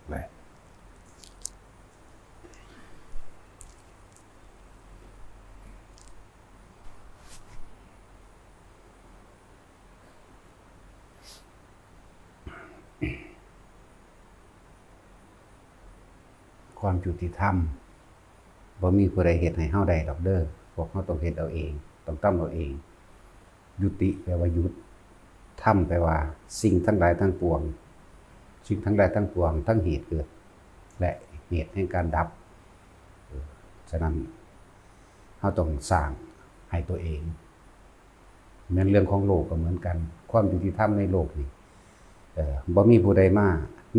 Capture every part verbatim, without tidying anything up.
และ ความยุติธรรม บ่มีผู้ใดเฮ็ดให้เฮาได้ดอกเด้อ พวกเฮาต้องเฮ็ดเอาเอง ต้องทำเอาเอง ยุติแปลว่าหยุด ธรรมแปลว่าสิ่งทั้งหลายทั้งปวง สิ่งทั้งหลายทั้งปวง ทั้งเหตุเกิด และเหตุแห่งการดับ เออ ฉะนั้น เฮาต้องสร้างให้ตัวเอง แม่นเรื่องของโลกก็เหมือนกัน ความยุติธรรมในโลกนี่ เอ่อ บ่มีผู้ใดมา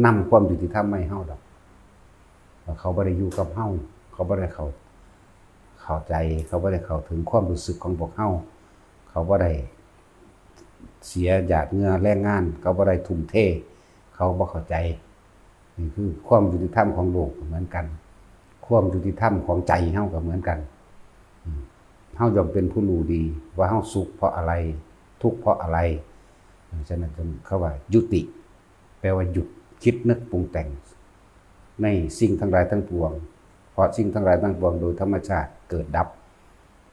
นำความยุติธรรมมาให้เฮาดอก เขาบ่ได้อยู่กับเฮา เขาบ่ได้เข้า เข้าใจ เขาบ่ได้เข้าถึงความรู้สึกของพวกเฮา เขาบ่ได้เสียหยาดเหงื่อแรงงาน เขาบ่ได้ทุ่มเท เขาบ่เข้าใจ นี่คือความยุติธรรมของโลกก็เหมือนกัน ความยุติธรรมของใจเฮาก็เหมือนกัน อืม เฮาย่อมเป็นผู้รู้ดีว่าเฮาสุขเพราะอะไร ทุกข์เพราะอะไร ฉะนั้นจึงเขาว่ายุติ แปลว่าหยุดคิดนึกปรุงแต่ง ในสิ่งทั้งหลายทั้งปวง เพราะสิ่งทั้งหลายทั้งปวงโดยธรรมชาติเกิดดับ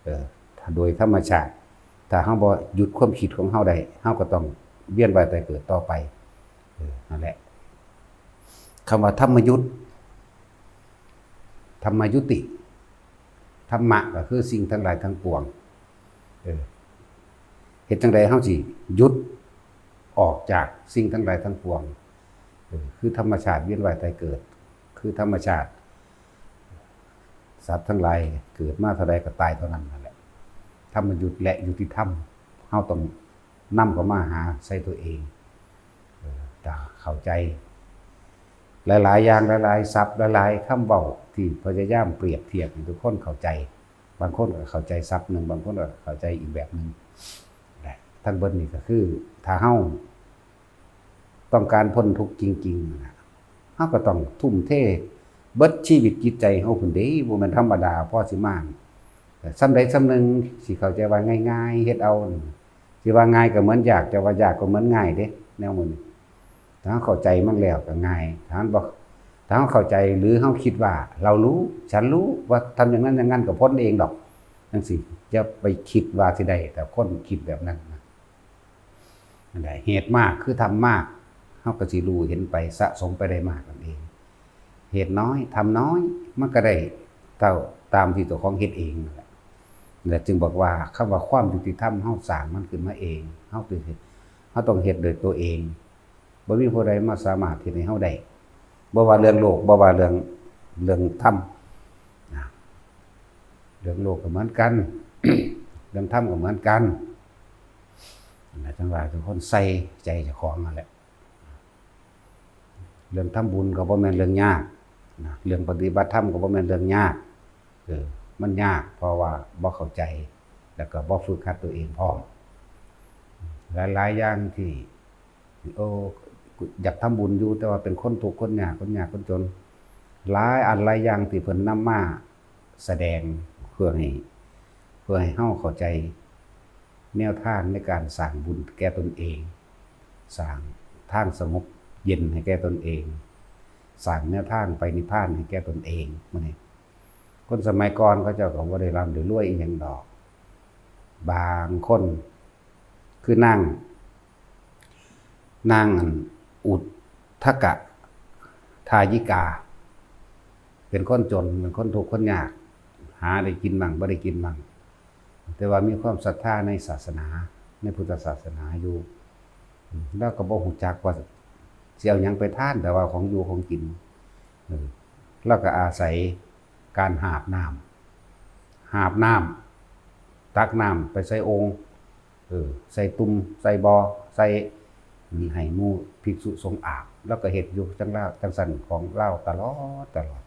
เออ ถ้าโดยธรรมชาติ ถ้าเฮาบ่หยุดความคิดของเฮาได้ เฮาก็ต้องเวียนว่ายตายเกิดต่อไป เออ นั่นแหละ คำว่าธรรมยุต ธรรมยุติ ธรรมะก็คือสิ่งทั้งหลายทั้งปวง เออ เฮ็ดจั่งใดเฮาสิหยุดออกจากสิ่งทั้งหลายทั้งปวง เออ คือธรรมชาติเวียนว่ายตายเกิด คือธรรมชาติ สัตว์ทั้งหลายเกิดมาเท่าใดก็ตายเท่านั้นนั่นแหละ ธรรมยุตและยุติธรรม เฮาต้องนำเข้ามาหาใส่ตัวเอง เออ ถ้าเข้าใจ หลายๆ อย่าง หลายๆ ศัพท์ หลายๆ คำเว้าที่พยายามเปรียบเทียบให้ทุกคนเข้าใจ บางคนก็เข้าใจศัพท์หนึ่ง บางคนก็เข้าใจอีกแบบหนึ่ง และทั้งเบิดนี่ก็คือ ถ้าเฮาต้องการพ้นทุกข์จริงๆ นะ เฮาก็ต้องทุ่มเทเบิดชีวิตจิตใจเฮาพุ้นเด้ บ่แม่นธรรมดา พอสิมา ส่ำใดส่ำหนึ่ง สิเข้าใจว่าง่ายๆ เฮ็ดเอา สิว่าง่ายก็เหมือนยาก จะว่ายากก็เหมือนง่ายเด้ แนวหมู่นี้ ถ้าเฮาเข้าใจมันแล้วก็ง่าย ถ้ามันบ่ ถ้าเฮาเข้าใจ หรือเฮาคิดว่า "เรารู้ ฉันรู้ ว่าทำอย่างนั้นอย่างนั้นก็พ้นเองดอก" จั่งซี้ อย่าไปคิดว่าสิได้ แต่คนคิดแบบนั้นนะ นั่นแหละ เหตุมากคือทำมาก เฮาก็สิรู้เห็นไป สะสมไปได้มากนั่นเอง เหตุน้อย ทำน้อย มันก็ได้เท่าตามที่เจ้าของเฮ็ดเองนั่นแหละ และจึงบอกว่าคำว่าความยุติธรรม เฮาสร้างมันขึ้นมาเอง เฮาต้องเฮ็ด เฮาต้องเฮ็ดโดยตัวเอง บ่มีผู้ใดมาสามารถเฮ็ดให้เฮาได้ บ่ว่าเรื่องโลก บ่ว่าเรื่อง เรื่องธรรม นะ เรื่องโลกก็เหมือนกัน เรื่องธรรมก็เหมือนกัน นั่นแหละ จั่งว่าทุกคนใส่ใจเจ้าของนั่นแหละ เรื่องทำบุญก็บ่แม่นเรื่องยากนะ เรื่องปฏิบัติธรรมก็บ่แม่นเรื่องยาก เออ มันยากเพราะว่าบ่เข้าใจ แล้วก็บ่ฝึกหัดตัวเองพร้อม หลายๆ อย่างที่ โอ้ อยากทำบุญอยู่ แต่ว่าเป็นคนทุกข์คนยาก คนยากคนจน หลายอันหลายอย่างที่เพิ่นนำมาแสดงเพื่อให้ เพื่อให้เฮาเข้าใจแนวทางในการสร้างบุญแก่ตนเอง สร้างทางสงบเย็นให้แก่ตนเอง สร้างแนวทางไปนิพพานให้แก่ตนเอง มื้อนี้ คนสมัยก่อนเขาเจ้าก็บ่ได้ร่ำได้รวยอิหยังดอก บางคน คือนาง นางอันอุทกะทายิกา เป็นคนจน เป็นคนทุกข์คนยาก หาได้กินมั่งบ่ได้กินมั่ง แต่ว่ามีความศรัทธาในศาสนา ในพุทธศาสนาอยู่ อืม แล้วก็บ่ฮู้จักว่าสิเอาหยังไปทาน แต่ว่าของอยู่ของกิน เออ แล้วก็อาศัยการหาบน้ำ หาบน้ำ ตักน้ำไปใส่โอ่ง เออ ใส่ตุ่ม ใส่บ่อ ใส่ ให้หมู่ภิกษุสงฆ์อาบ แล้วก็เฮ็ดอยู่จั่งลาว จั่งซั่นของลาวตลอด ตลอด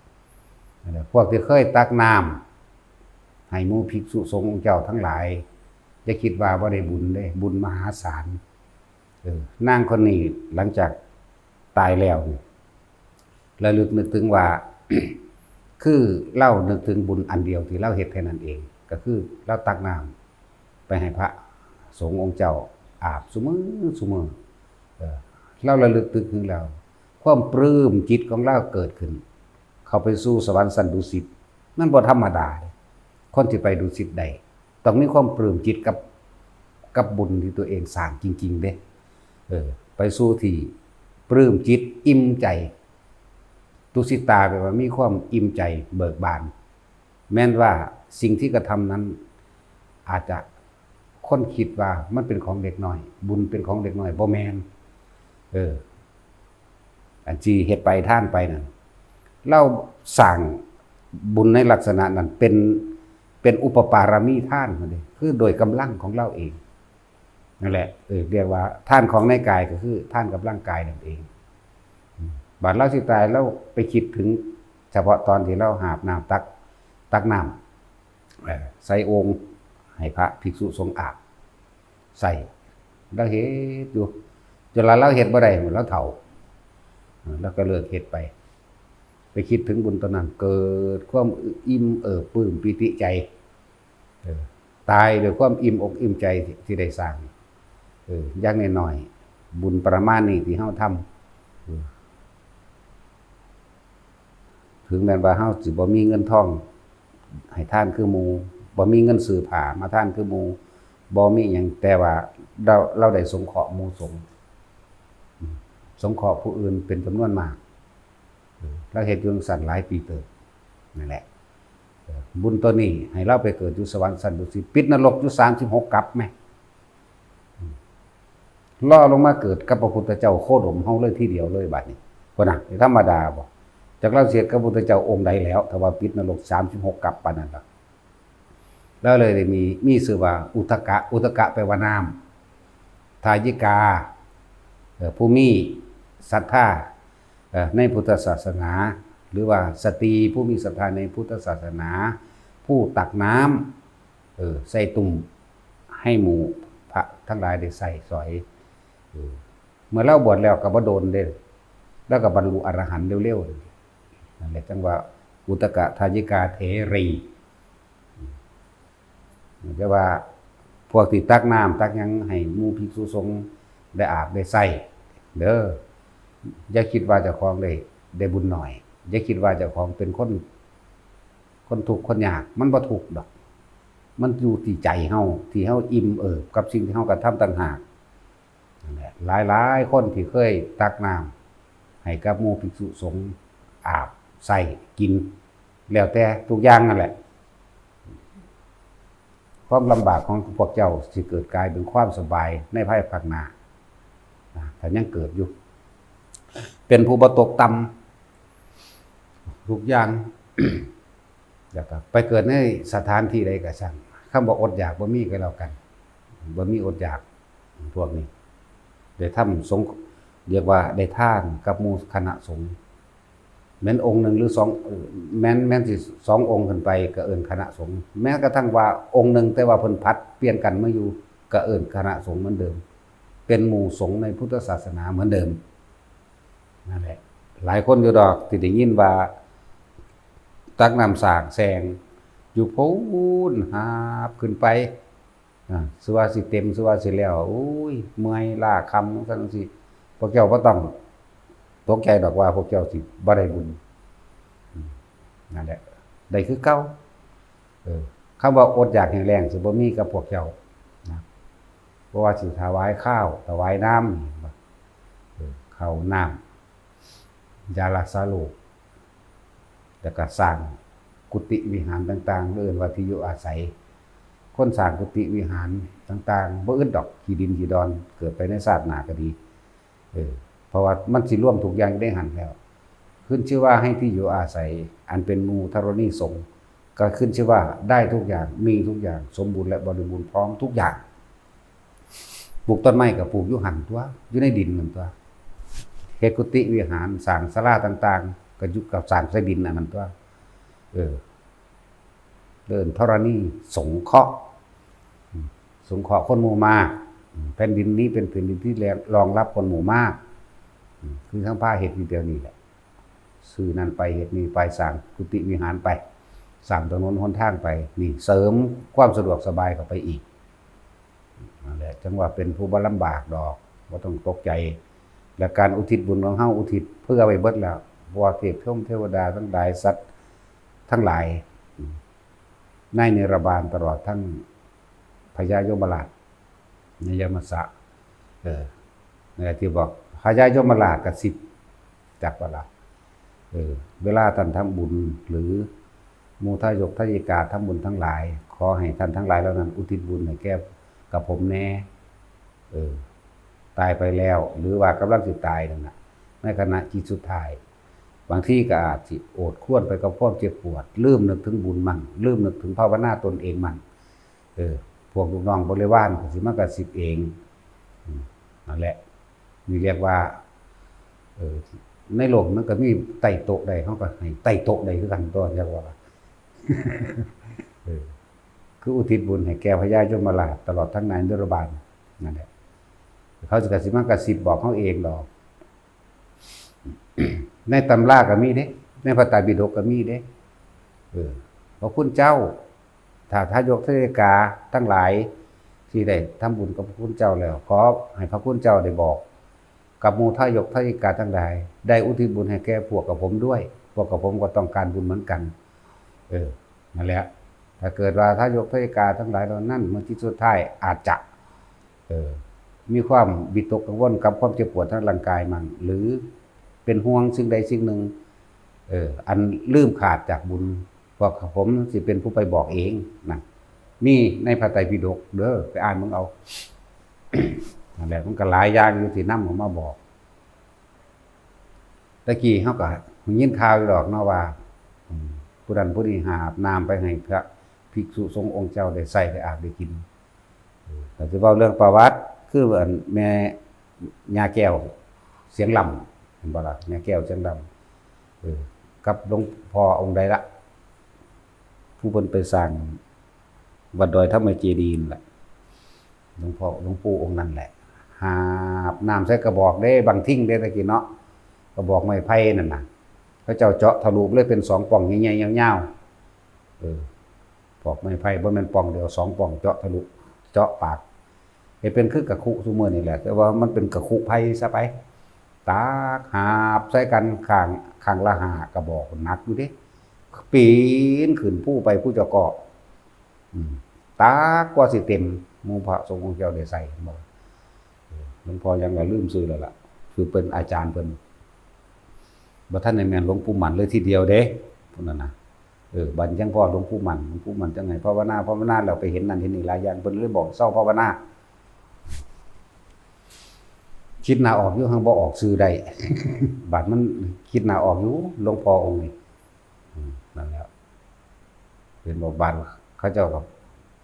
นั่นแหละ พวกที่เคยตักน้ำให้หมู่ภิกษุสงฆ์องค์เจ้าทั้งหลาย อย่าคิดว่าบ่ได้บุญเด้ บุญมหาศาล เออ นางคนนี้หลังจากตายแล้วนี่ ระลึกนึกถึงว่า คือลาวนึกถึงบุญอันเดียวที่ลาวเฮ็ดแค่นั้นเอง ก็คือลาวตักน้ำไปให้พระสงฆ์องค์เจ้าอาบซุมื้อซุมื้อ เออ ลาวระลึกนึกถึงแล้ว ความปลื้มจิตของเราเกิดขึ้น เข้าไปสู่สวรรค์ชั้นดุสิต มันบ่ธรรมดาเด้ คนที่ไปดุสิตได้ ต้องมีความปลื้มจิตกับ กับบุญที่ตัวเองสร้างจริงๆเด้ เออ ไปสู่ที่ปลื้มจิตอิ่มใจ ตุสิตาแปลว่ามีความอิ่มใจเบิกบาน แม้นว่าสิ่งที่กระทำนั้น อาจจะคนคิดว่ามันเป็นของเด็กน้อย บุญเป็นของเด็กน้อย บ่แม่น เออ อันที่เฮ็ดไปทานไปนั่น เราสร้างบุญในลักษณะนั้นเป็น เป็นอุปปารมีทานนั่นเอง คือโดยกำลังของเราเอง นั่นแหละ เออ เรียกว่าทานของในกายก็คือทานกับร่างกายนั่นเอง อืม บาดเราสิตาย เราไปคิดถึงเฉพาะตอนที่เราหาบน้ำตัก ตักน้ำ เอ่อ ใส่โอ่งให้พระภิกษุสงฆ์อาบใส่ เราเฮ็ดอยู่ จนว่าเราเฮ็ดบ่ได้ เราเฒ่า เออ เราก็เลิกเฮ็ดไป ไปคิดถึงบุญตอนนั้น เกิดความอิ่มเอิบปลื้มปีติใจ เออ ตายด้วยความอิ่มอกอิ่มใจที่ได้สร้าง เออ อย่างน้อยๆ บุญประมาณนี้ที่เราทำ เออ ถึงแม้ว่าเราสิบ่มีเงินทอง ให้ทานคือหมู่ บ่มีเงินซื้อผ้ามาทานคือหมู่ บ่มีหยัง แต่ว่าเรา เราได้สงเคราะห์หมู่สงฆ์ อืม สงเคราะห์ผู้อื่นเป็นจำนวนมาก เออ เราเฮ็ดอยู่จั่งซั้นหลายปีเติบ นั่นแหละ เออ บุญตัวนี้ให้เราไปเกิดอยู่สวรรค์ชั้นดุสิต ปิดนรกอยู่สามสิบหกกัปแหม อืม รอลงมาเกิดกับพระพุทธเจ้าโคดมเฮาเลยทีเดียวเลยบัดนี้ พุ้นน่ะ ธรรมดาบ่ จักเราสิเฮ็ดกับพระพุทธเจ้าองค์ใดแล้ว ถ้าว่าปิดนรกสามสิบหกกัปปานนั้นล่ะ แล้วเลยได้มี มีชื่อว่าอุทกะ อุทกะแปลว่าน้ำ ทายิกา เอ่อ ผู้มีศรัทธา เอ่อ ในพุทธศาสนา หรือว่าสตรีผู้มีศรัทธาในพุทธศาสนา ผู้ตักน้ำ เออ ใส่ตุ่มให้หมู่พระทั้งหลายได้ใช้สอย เออ เมื่อเราบวชแล้วก็บ่โดนเด้ แล้วก็บรรลุอรหันต์เร็วๆ นั่นแหละจั่งว่าอุทกะทายิกาเถรี แต่ว่าพวกที่ตักน้ำตักหยังให้หมู่ภิกษุสงฆ์ได้อาบได้ใช้เด้อ อย่าคิดว่าเจ้าของได้ ได้บุญน้อย อย่าคิดว่าเจ้าของเป็นคน คนทุกข์คนยาก มันบ่ทุกข์ดอก มันอยู่ที่ใจเฮา ที่เฮาอิ่มเอิบกับสิ่งที่เฮากระทำต่างหาก นั่นแหละ หลายๆ คนที่เคยตักน้ำให้กับหมู่ภิกษุสงฆ์อาบใช้กิน แล้วแต่ทุกอย่างนั่นแหละ ความลำบากของพวกเจ้าสิเกิดกลายเป็นความสบายในภายภาคหน้า นะ ถ้ายังเกิดอยู่ เป็นผู้บ่ตกต่ำ ทุกอย่าง แล้วก็ไปเกิดในสถานที่ใดก็ช่าง คำว่าอดอยากบ่มีก็แล้วกัน บ่มีอดอยาก พวกนี้ ได้ทำสงฆ์ เรียกว่าได้ทานกับหมู่คณะสงฆ์ แม่นองค์หนึ่งหรือสอง เอ่อ แม่น แม่นสิสององค์ขึ้นไปก็เอิ้นคณะสงฆ์ แม้กระทั่งว่าองค์หนึ่งแต่ว่าเพิ่นผัดเปลี่ยนกันมาอยู่ ก็เอิ้นคณะสงฆ์เหมือนเดิม เป็นหมู่สงฆ์ในพุทธศาสนาเหมือนเดิม นั่นแหละ หลายคนอยู่ดอกที่ได้ยินว่า ตักน้ำสร้างแสงอยู่พู้น หาบขึ้นไป อ่า สิว่าสิเต็ม สิว่าสิแล้ว โอ้ย เมื่อยล้าคำจั่งซี้ พวกเจ้าบ่ต้องตกใจดอกว่าพวกเจ้าสิบ่ได้บุญ อืม นั่นแหละ ได้คือเก่า เออ คำว่าอดอยากแห้งแล้งสิบ่มีกับพวกเจ้านะ เพราะว่าสิถวายข้าว ถวายน้ำ เออ ข้าวน้ำ ยารักษาโรค แล้วก็สร้างกุฏิวิหารต่างๆ เอิ้นว่าที่อยู่อาศัย คนสร้างกุฏิวิหารต่างๆ บ่อึดดอก ขี้ดินขี้ดอน เกิดไปในชาติหน้าก็ดี เออ เพราะว่ามันสิรวมทุกอย่างอยู่ในหั้นแล้ว ขึ้นชื่อว่าให้ที่อยู่อาศัย อันเป็นหมู่ธรณีสงฆ์ ก็ขึ้นชื่อว่าได้ทุกอย่าง มีทุกอย่าง สมบูรณ์และบริบูรณ์พร้อมทุกอย่าง ปลูกต้นไม้ก็ปลูกอยู่หั้นตั๊ว อยู่ในดินนั่นตั๊ว เฮ็ดกุฏิวิหาร สร้างศาลาต่างๆ ก็อยู่กับสร้างใส่ดินอันนั้นตั๊ว เออ เอิ้นธรณีสงเคราะห์ อืม สงเคราะห์คนหมู่มาก อืม แผ่นดินนี้เป็นแผ่นดินที่รองรับคนหมู่มาก อืม คือทั้งพาเฮ็ดอยู่เดี๋ยวนี้แหละ ซื้อนั่นไปเฮ็ดนี่ไป สร้างกุฏิวิหารไป สร้างถนนหนทางไป นี่เสริมความสะดวกสบายเข้าไปอีก นั่นแหละ จั่งว่าเป็นผู้บ่ลำบากดอก บ่ต้องตกใจ และการอุทิศบุญของเฮาอุทิศเพื่อไว้เบิดแล้ว เพราะว่าเทพพรหมเทวดาทั้งหลาย สัตว์ทั้งหลาย ในนิรบาลตลอดทั้งพญายมราช ในยมสะ เออ ในที่บอกพญายมราชกระซิบจากเวลา เออ เวลาท่านทำบุญ หรือหมู่ทายกทายิกาทำบุญทั้งหลาย ขอให้ท่านทั้งหลายเหล่านั้นอุทิศบุญให้แก่กับผมแน่ เออ ตายไปแล้ว หรือว่ากำลังสิตายนั่นน่ะ ในขณะจิตสุดท้าย บางทีก็อาจสิโอดครวญไปกับความเจ็บปวด ลืมนึกถึงบุญมั่ง ลืมนึกถึงภาวนาตนเองมั่ง เออ พวกลูกน้องบริวารก็สิมากระซิบเอง อืม นั่นแหละ นี่เรียกว่า เออ ในโลกมันก็มีไต่โต๊ะได้ เขาก็ให้ไต่โต๊ะได้คือกันตัว เรียกว่า เออ คืออุทิศบุญให้แก่พญายมราช ตลอดทั้งนายนิรบาล นั่นแหละ เขาจะกระซิบมากระซิบบอกเขาเองดอก ในตำราก็มีเด้ ในพระไตรปิฎกก็มีเด้ เออ พระคุณเจ้า ถ้าทายกทายิกาทั้งหลาย ที่ได้ทำบุญกับพระคุณเจ้าแล้ว ขอให้พระคุณเจ้าได้บอก กับหมู่ทายกทายิกาทั้งหลาย ได้อุทิศบุญให้แก่พวกกับผมด้วย พวกกับผมก็ต้องการบุญเหมือนกัน เออ นั่นแหละ ถ้าเกิดว่าทายกทายิกาทั้งหลายเหล่านั้น เมื่อที่สุดท้ายอาจจะ เออ มีความวิตกกังวลกับความเจ็บปวดทางร่างกายมั่ง หรือเป็นห่วงสิ่งใดสิ่งหนึ่ง เออ อันลืมขาดจากบุญ พวกผมสิเป็นผู้ไปบอกเองนะ มีในพระไตรปิฎกเด้อ ไปอ่านมึงเอา นั่นแหละ มันก็หลายอย่างอยู่ที่นำออกมาบอก ตะกี้เขาก็ยินข่าวอยู่ดอกเนาะว่า อืม ผู้นั้นผู้นี้หาบน้ำไปให้พระภิกษุสงฆ์องค์เจ้าได้ใส่ได้อาบได้กิน เออ แต่จะเว้าเรื่องประวัติ คืออันแม่ย่าแก้วเสียงลำ เห็นบ่ล่ะ ย่าแก้วเสียงลำ เออ กับหลวงพ่อองค์ใดละ ผู้เพิ่นไปสร้างวัดดอยธรรมเจดีย์นั่นแหละ หลวงพ่อ หลวงปู่องค์นั่นแหละ หาบน้ำใส่กระบอกเด้ บังทิ่งเด้ ตะกี้เนาะ กระบอกไม้ไผ่นั่นน่ะ เขาเจ้าเจาะทะลุเลยเป็นสองป่องใหญ่ๆ ยาวๆ เออ ปอกไม้ไผ่ บ่แม่นป่องเดียว สองป่อง เจาะทะลุ เจาะปาก ให้เป็นคือกระคุซุมื้อนี่แหละ แต่ว่ามันเป็นกระคุไผ่ซะไป ตักหาบใส่กันข้าง ข้างละห้ากระบอก หนักอยู่เด้ ปีนขึ้นภูไป ผู้เจ้าก็ อืม ตักกว่าสิเต็ม หมู่พระสงฆ์องค์เจ้าได้ใส่บ่ เออ หลวงพ่อยังละลืมชื่อแล้วล่ะ คือเป็นอาจารย์เพิ่น บ่ทันได้แม่นหลวงปู่หมันเลยทีเดียวเด้ ผู้นั้นนะ เออ บัดยังพ่อหลวงปู่หมัน หลวงปู่หมันจังไง ภาวนา ภาวนาแล้วไปเห็นนั่นเห็นนี่หลายอย่าง เพิ่นเลยบอกเซาภาวนา คิดหน้าออกอยู่ หังบ่ออกชื่อได้ บัดมันคิดหน้าออกอยู่ หลวงพ่อองค์นี้ อืม นั่นแหละ เป็นบอกบัดเขาเจ้าก็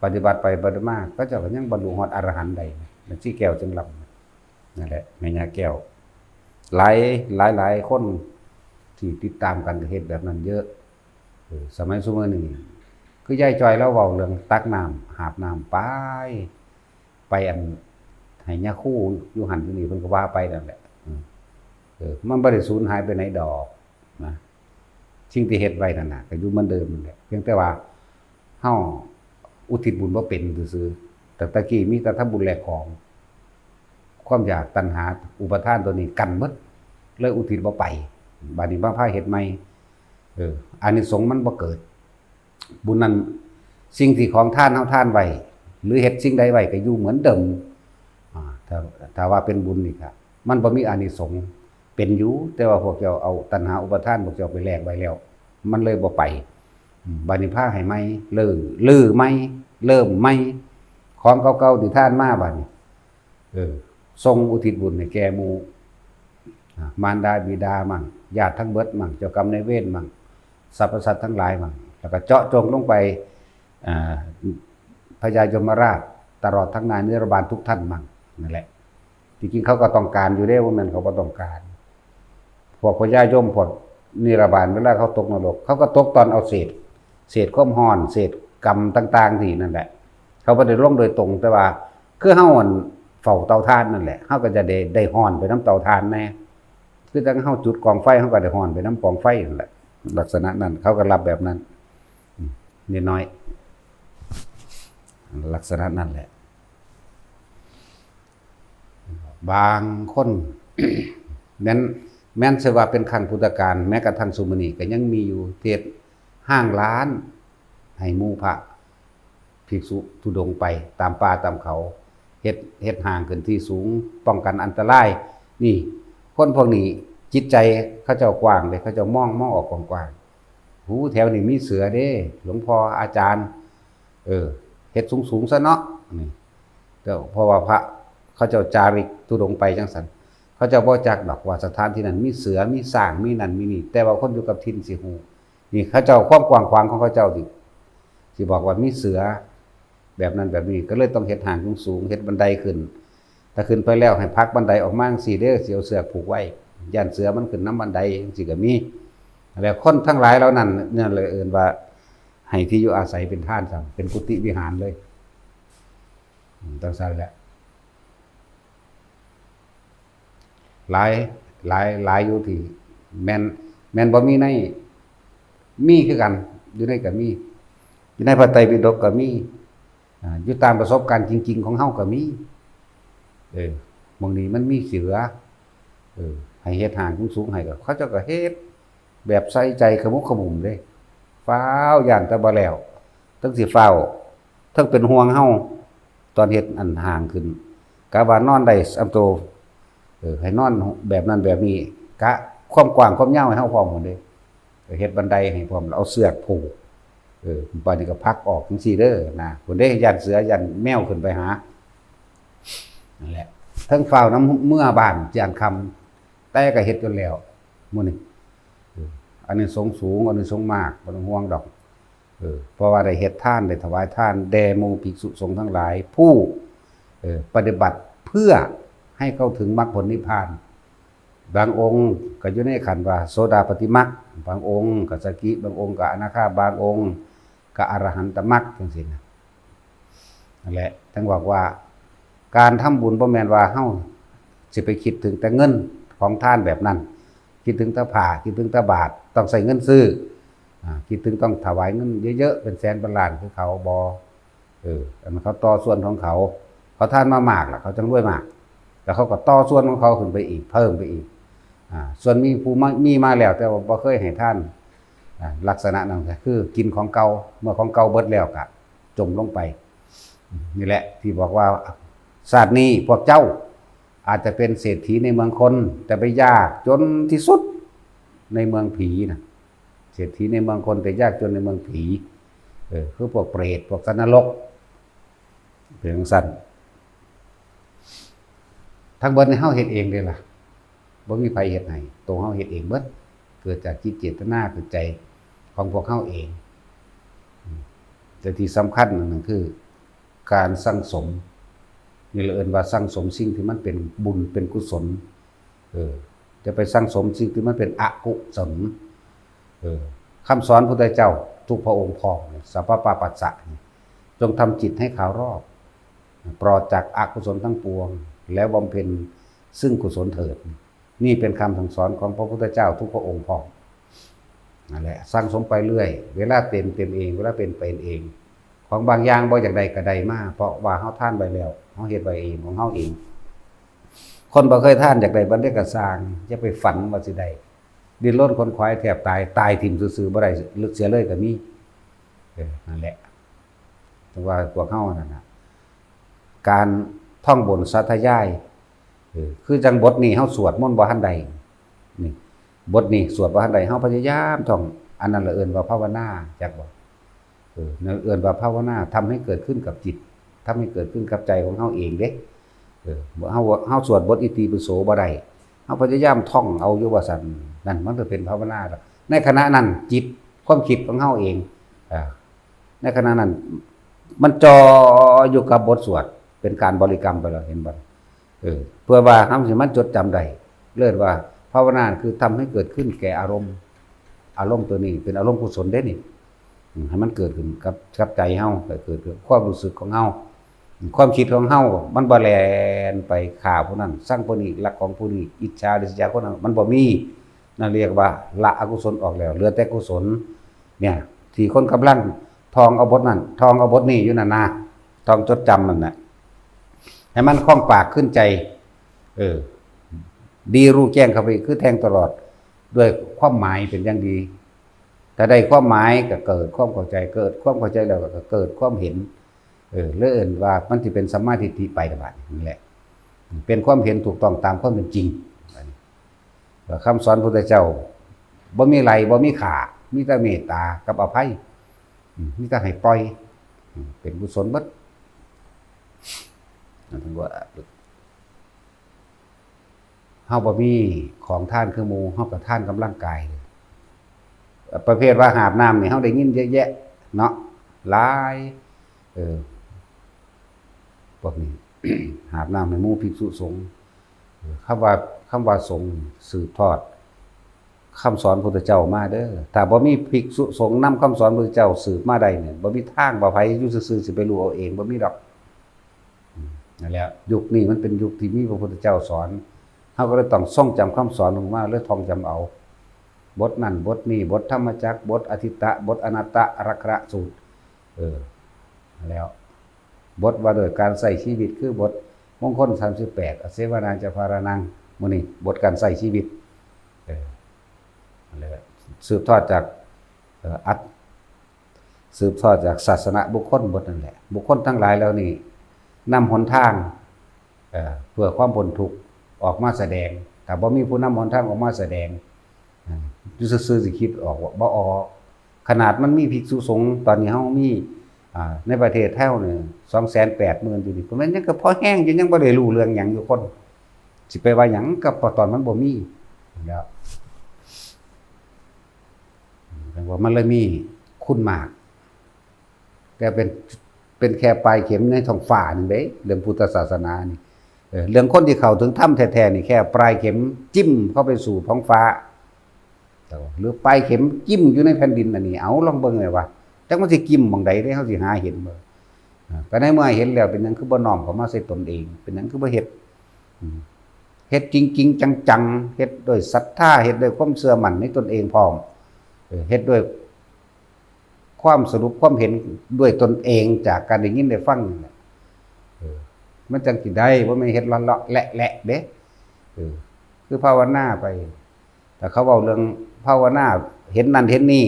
ปฏิบัติไปปฏิบัติมา เขาเจ้าก็ยังบรรลุฮอดอรหันต์ได้ นั่นสิแก้วจึงลำ นั่นแหละ แม่ย่าแก้ว หลาย หลาย หลายคนที่ติดตามกันก็เฮ็ดแบบนั้นเยอะ เออ สมัยซุมื้อนี้ คือยายจอยลาวเว้าเรื่องตักน้ำ หาบน้ำไป ไปอัน ให้ย่าครูอยู่หั่นอยู่นี่ เพิ่นก็ว่าไปนั่นแหละ อืม เออ มันบ่ได้สูญหายไปไหนดอกนะ สิ่งที่เฮ็ดไว้นั่นน่ะ ก็อยู่เหมือนเดิมนั่นแหละ เพียงแต่ว่าเฮาอุทิศบุญบ่เป็นซื่อๆ แต่ตะกี้มีแต่ทำบุญแลกของ ความอยากตัณหาอุปาทานตัวนี้กันหมด เลยอุทิศบ่ไป บัดนี้มาพาเฮ็ดใหม่ เออ อานิสงส์มันบ่เกิด บุญนั้น สิ่งที่ของทานเฮาทานไว้ หรือเฮ็ดสิ่งใดไว้ก็อยู่เหมือนเดิม อ่า ถ้า ถ้าว่าเป็นบุญนี่ก็ มันบ่มีอานิสงส์ เป็นอยู่ แต่ว่าพวกเจ้าเอาตัณหาอุปาทานพวกเจ้าไปแลกไว้แล้ว มันเลยบ่ไป อืม บัดนี้พาให้ใหม่ เริ่ม รื้อใหม่ เริ่มใหม่ ของเก่าๆที่ทานมาบัดนี้ เออ ส่งอุทิศบุญให้แก่หมู่ อ่ะ มารดาบิดามั่ง ญาติทั้งเบิดมั่ง เจ้ากรรมนายเวรมั่ง สรรพสัตว์ทั้งหลายมั่ง แล้วก็เจาะจงลงไป อ่า พญายมราช ตลอดทั้งนายนิรบาลทุกท่านมั่ง นั่นแหละ ที่จริงเขาก็ต้องการอยู่เด้ บ่แม่นเขาบ่ต้องการ พวกพญายม พวกนิรบาล เวลาเขาตกนรก เขาก็ตกตอนเอาเศษ เศษความร้อน เศษกรรมต่างๆที่นั่นแหละ เขาบ่ได้ลงโดยตรง แต่ว่าคือเฮาอันเฝ้าเตาถ่านนั่นแหละ เฮาก็จะได้ ได้ร้อนไปนำเตาถ่านแน่ คือจั่งเฮาจุดกองไฟ เฮาก็ได้ร้อนไปนำกองไฟนั่นแหละ ลักษณะนั้น เขาก็รับแบบนั้น อืม นิดหน่อย ลักษณะนั้นแหละ บางคน แม้น แม้นเสียว่าเป็นครั้งพุทธกาล แม้กระทั่งซุมื้อนี้ก็ยังมีอยู่ เฮ็ดห้างร้านให้หมู่พระภิกษุธุดงค์ไปตามป่าตามเขา เฮ็ด เฮ็ดห้างขึ้นที่สูง ป้องกันอันตราย นี่ คนพวกนี้จิตใจเขาเจ้ากว้างเลย เขาเจ้ามอง มองออกกว้างๆ หู แถวนี้มีเสือเด้ หลวงพ่ออาจารย์ เออ เฮ็ดสูงๆ ซะเนาะ นี่ แต่เพราะว่าพระเขาเจ้าจาริกธุดงค์ไปจังซั่น เขาเจ้าบ่จักดอกว่าสถานที่นั้นมีเสือ มีช้าง มีนั่นมีนี่ แต่ว่าคนอยู่กับถิ่นสิฮู้ นี่เขาเจ้าความกว้างขวางของเขาเจ้าสิ สิบอกว่ามีเสือแบบนั้นแบบนี้ ก็เลยต้องเฮ็ดห้างสูงๆ เฮ็ดบันไดขึ้น ถ้าขึ้นไปแล้วให้ผลักบันไดออกมาจังซี้เด้อ สิเอาเสือกผูกไว้ ย่านเสือมันขึ้นนำบันไดจังซี้ก็มี แล้วคนทั้งหลายเหล่านั้น นั่นเลยเอิ้นว่าให้ที่อยู่อาศัยเป็นทานซะ เป็นกุฏิวิหารเลย อืม จังซั่นแหละ หลาย หลาย หลายอยู่ที่แม่น แม่นบ่มีใน มีคือกัน อยู่ในก็มี อยู่ในพระไตรปิฎกก็มี อ่า อยู่ตามประสบการณ์จริงๆ ของเฮาก็มี เออ หม่องนี้มันมีเสือ เออ ให้เฮ็ดห้างสูงๆ ให้ก็ เขาเจ้าก็เฮ็ดแบบใส่ใจขมุกขมุมเด้ ฟ้าวย่านแต่บ่แล้ว ทั้งสิฟ้าว ทั้งเป็นห่วงเฮา ตอนเฮ็ดอันห้างขึ้น กะว่านอนได้ส่ำโต เออ ให้นอนแบบนั้นแบบนี้ กะความกว้างความยาวให้เฮาพร้อมหมดเด้ เฮ็ดบันไดให้พร้อม แล้วเอาเสือกผูก เออ บัดนี้ก็ผลักออกจังซี่เด้อนะ พุ้นเด้ ย่านเสือ ย่านแมวขึ้นไปหา นั่นแหละ เทิงฟ้าวนำเมือบ้าน ย่านค่ำ แต่ก็เฮ็ดจนแล้ว มื้อนี้ เออ อานิสงส์สูง อานิสงส์มาก บ่ต้องห่วงดอก เออ เพราะว่าได้เฮ็ดทาน ได้ถวายทาน แด่หมู่ภิกษุสงฆ์ทั้งหลาย ผู้ เออ ปฏิบัติเพื่อให้เข้าถึงมรรคผลนิพพาน บางองค์ก็อยู่ในขั้นว่าโสดาปัตติมรรค บางองค์ก็สกิ บางองค์ก็อนาคา บางองค์ก็อรหันตมรรค จังซี้นะ นั่นแหละ ถึงบอกว่า การทำบุญบ่แม่นว่าเฮาสิไปคิดถึงแต่เงินของทานแบบนั้น คิดถึงแต่ผ้า คิดถึงแต่บาตร ต้องใช้เงินซื้อ อ่า คิดถึงต้องถวายเงินเยอะๆ เป็นแสนเป็นล้านคือเขา บ่ เออ อันนั้นเขาต่อส่วนของเขา เขาทานมามากล่ะ เขาจั่งรวยมาก แล้วเขาก็ต่อส่วนของเขาขึ้นไปอีก เพิ่มไปอีก อ่า ส่วนมีผู้มา มีมาแล้ว แต่ว่าบ่เคยให้ทาน อ่า ลักษณะนั้นก็คือกินของเก่า เมื่อของเก่าเบิดแล้วก็จมลงไป นี่แหละที่บอกว่า ชาตินี้พวกเจ้าอาจจะเป็นเศรษฐีในเมืองคน แต่ไปยากจนที่สุดในเมืองผีนะ เศรษฐีในเมืองคน แต่ยากจนในเมืองผี เออ คือพวกเปรต พวกสัตว์นรก เป็นจั่งซั้น ทั้งเบิดนี่เฮาเฮ็ดเองเด้ล่ะ บ่มีไผเฮ็ดให้ ตัวเฮาเฮ็ดเองเบิด เกิดจากจิตเจตนา คือใจของพวกเฮาเอง อืม แต่ที่สำคัญอันหนึ่งคือ การสั่งสม นี่เราเอิ้นว่าสั่งสมสิ่งที่มันเป็นบุญเป็นกุศล เออ จะไปสั่งสมสิ่งที่มันเป็นอกุศล เออ คำสอนพุทธเจ้าทุกพระองค์พร้อมเนี่ย สัพพะปาปัสสะเนี่ย จงทำจิตให้ขาวรอบ ปลอดจากอกุศลทั้งปวง แล้วบำเพ็ญซึ่งกุศลเถิด นี่เป็นคำสั่งสอนของพระพุทธเจ้าทุกพระองค์พร้อม นั่นแหละ สั่งสมไปเรื่อย เวลาเต็ม เต็มเอง เวลาเป็น เป็นเอง ของบางอย่างบ่อยากได้ก็ได้มา เพราะว่าเฮาทานไว้แล้ว เฮาเฮ็ดไว้เอง ของเฮาเอง คนบ่เคยทานอยากได้บ่อนใดก็ซ่าง อย่าไปฝันว่าสิได้ ดิ้นรนขวนขวายแทบตาย ตายถิ่มซื่อๆ บ่ได้เสียเลยก็มี เออ นั่นแหละ แต่ว่าพวกเฮานั่นน่ะ การท่องบนสาธยาย เออ คือจั่งบทนี้เฮาสวดมนต์บ่ทันได้ นี่ บทนี้สวดบ่ทันได้ เฮาพยายามท่อง อันนั้นละเอิ้นว่าภาวนา จักบ่ เออ นั่นเอิ้นว่าภาวนา ทำให้เกิดขึ้นกับจิต ทำให้เกิดขึ้นกับใจของเฮาเองเด้ เออ เฮา เฮาสวดบทอิติปิโสบ่ได้ เฮาพยายามท่องเอาอยู่ว่าซั่น นั่นมันก็เป็นภาวนาแล้ว ในขณะนั้นจิต ความคิดของเฮาเอง อ่า ในขณะนั้น มันจ่ออยู่กับบทสวด เป็นการบริกรรมไปแล้ว เห็นบ่ เออ เพื่อว่าเฮาสิมันจดจำได้ เรียกว่าภาวนาคือทำให้เกิดขึ้นแก่อารมณ์ อารมณ์ตัวนี้เป็นอารมณ์กุศลเด้นี่ อืม ให้มันเกิดขึ้นกับ กับใจเฮา ให้เกิดขึ้นความรู้สึกของเฮา ความคิดของเฮามันบ่แล่นไปฆ่าผู้นั้น ซังผู้นี้ ลักของผู้นี้ อิจฉาริษยาคนนั้น มันบ่มี นั่นเรียกว่าละอกุศลออกแล้ว เหลือแต่กุศล เนี่ย ที่คนกำลังท่องเอาบทนั้น ท่องเอาบทนี้อยู่นั่นนะ ท่องจดจำนั่นน่ะ ให้มันคล่องปากขึ้นใจ เออ ดีรู้แจ้งเข้าไปคือแทงตลอด ด้วยความหมายเป็นอย่างดี ถ้าได้ความหมายก็เกิดความเข้าใจ เกิดความเข้าใจแล้วก็เกิดความเห็น เออเลยเอิ้นว่ามันสิเป็นสัมมาทิฏฐิไปละบาดนี้ นั่นแหละ เป็นความเห็นถูกต้องตามความเป็นจริง คำสอนพุทธเจ้าบ่มีไหลบ่มีขา มีแต่เมตตากับอภัย อืม มีแต่ให้ปล่อย อืม เป็นกุศลเบิด นั่นถึงว่า เฮาบ่มีของทานคือหมู่ เฮาก็ทานกำลังกายเลย ประเภทว่าหาบน้ำนี่เฮาได้ยินเยอะแยะเนาะ หลาย เออ พวกนี้ หาบน้ำให้หมู่ภิกษุสงฆ์ เออ คำว่า คำว่าสงฆ์สืบทอดคำสอนพุทธเจ้ามาเด้อ ถ้าบ่มีภิกษุสงฆ์นำคำสอนพุทธเจ้าสืบมาได้เนี่ย บ่มีทางว่าไผอยู่ซื่อๆสิไปรู้เอาเอง บ่มีดอก อืม นั่นแหละ ยุคนี้มันเป็นยุคที่มีพระพุทธเจ้าสอน เฮาก็เลยต้องท่องจำคำสอนลงมา เลยท่องจำเอา บทนั่นบทนี้ บทธรรมจักร บทอทิตตะ บทอนัตตะ อักขระสูตร เออ แล้ว บทว่าด้วยการใช้ชีวิต คือบทมงคลสามสิบแปด อเสวนาจะพารานัง มื้อนี้บทการใช้ชีวิต เออ นั่นแหละ สืบทอดจาก เอ่อ อัต สืบทอดจากศาสนบุคคลเบิดนั่นแหละ บุคคลทั้งหลายเหล่านี้นำหนทาง เอ่อ เพื่อความพ้นทุกข์ออกมาแสดง ถ้าบ่มีผู้นำหนทางออกมาแสดง อ่า อยู่ซื่อๆสิคิดออกบ่ บ่ออก ขนาดมันมีภิกษุสงฆ์ ตอนนี้เฮามี อ่า ในประเทศไทยเนี่ย สองแสนแปดหมื่น อยู่นี่ เพราะมันยังก็พอแฮงอยู่ ยังบ่ได้รู้เรื่องหยังอยู่คน สิไปว่าหยังกับตอนมันบ่มีแล้ว จั่งว่ามันเลยมีคุณมาก แต่เป็น เป็นแค่ปลายเข็มในท้องฟ้าหนึ่งเด้ เรื่องพุทธศาสนานี่ เออ เรื่องคนที่เข้าถึงธรรมแท้ๆนี่แค่ปลายเข็มจิ้มเข้าไปสู่ท้องฟ้า หรือปลายเข็มจิ้มอยู่ในแผ่นดินอันนี้ เอาลองเบิ่งเลยว่า จักมันสิจิ้มหม่องใดเด้ เฮาสิหาเห็นบ่ อ่า ก็ในเมื่อเห็นแล้ว เป็นหยังคือบ่น้อมเข้ามาใส่ตนเอง เป็นหยังคือบ่เฮ็ด อืม เฮ็ดจริงๆจังๆ เฮ็ดด้วยศรัทธา เฮ็ดด้วยความเชื่อมั่นในตนเองพร้อม เออ เฮ็ดด้วยความสรุปความเห็นด้วยตนเองจากการได้ยินได้ฟังนี่แหละ เออ มันจั่งสิได้ บ่แม่นเฮ็ดเลาะๆแหละๆเด้ เออ คือภาวนาไป ถ้าเขาเว้าเรื่องภาวนา เห็นนั่นเห็นนี่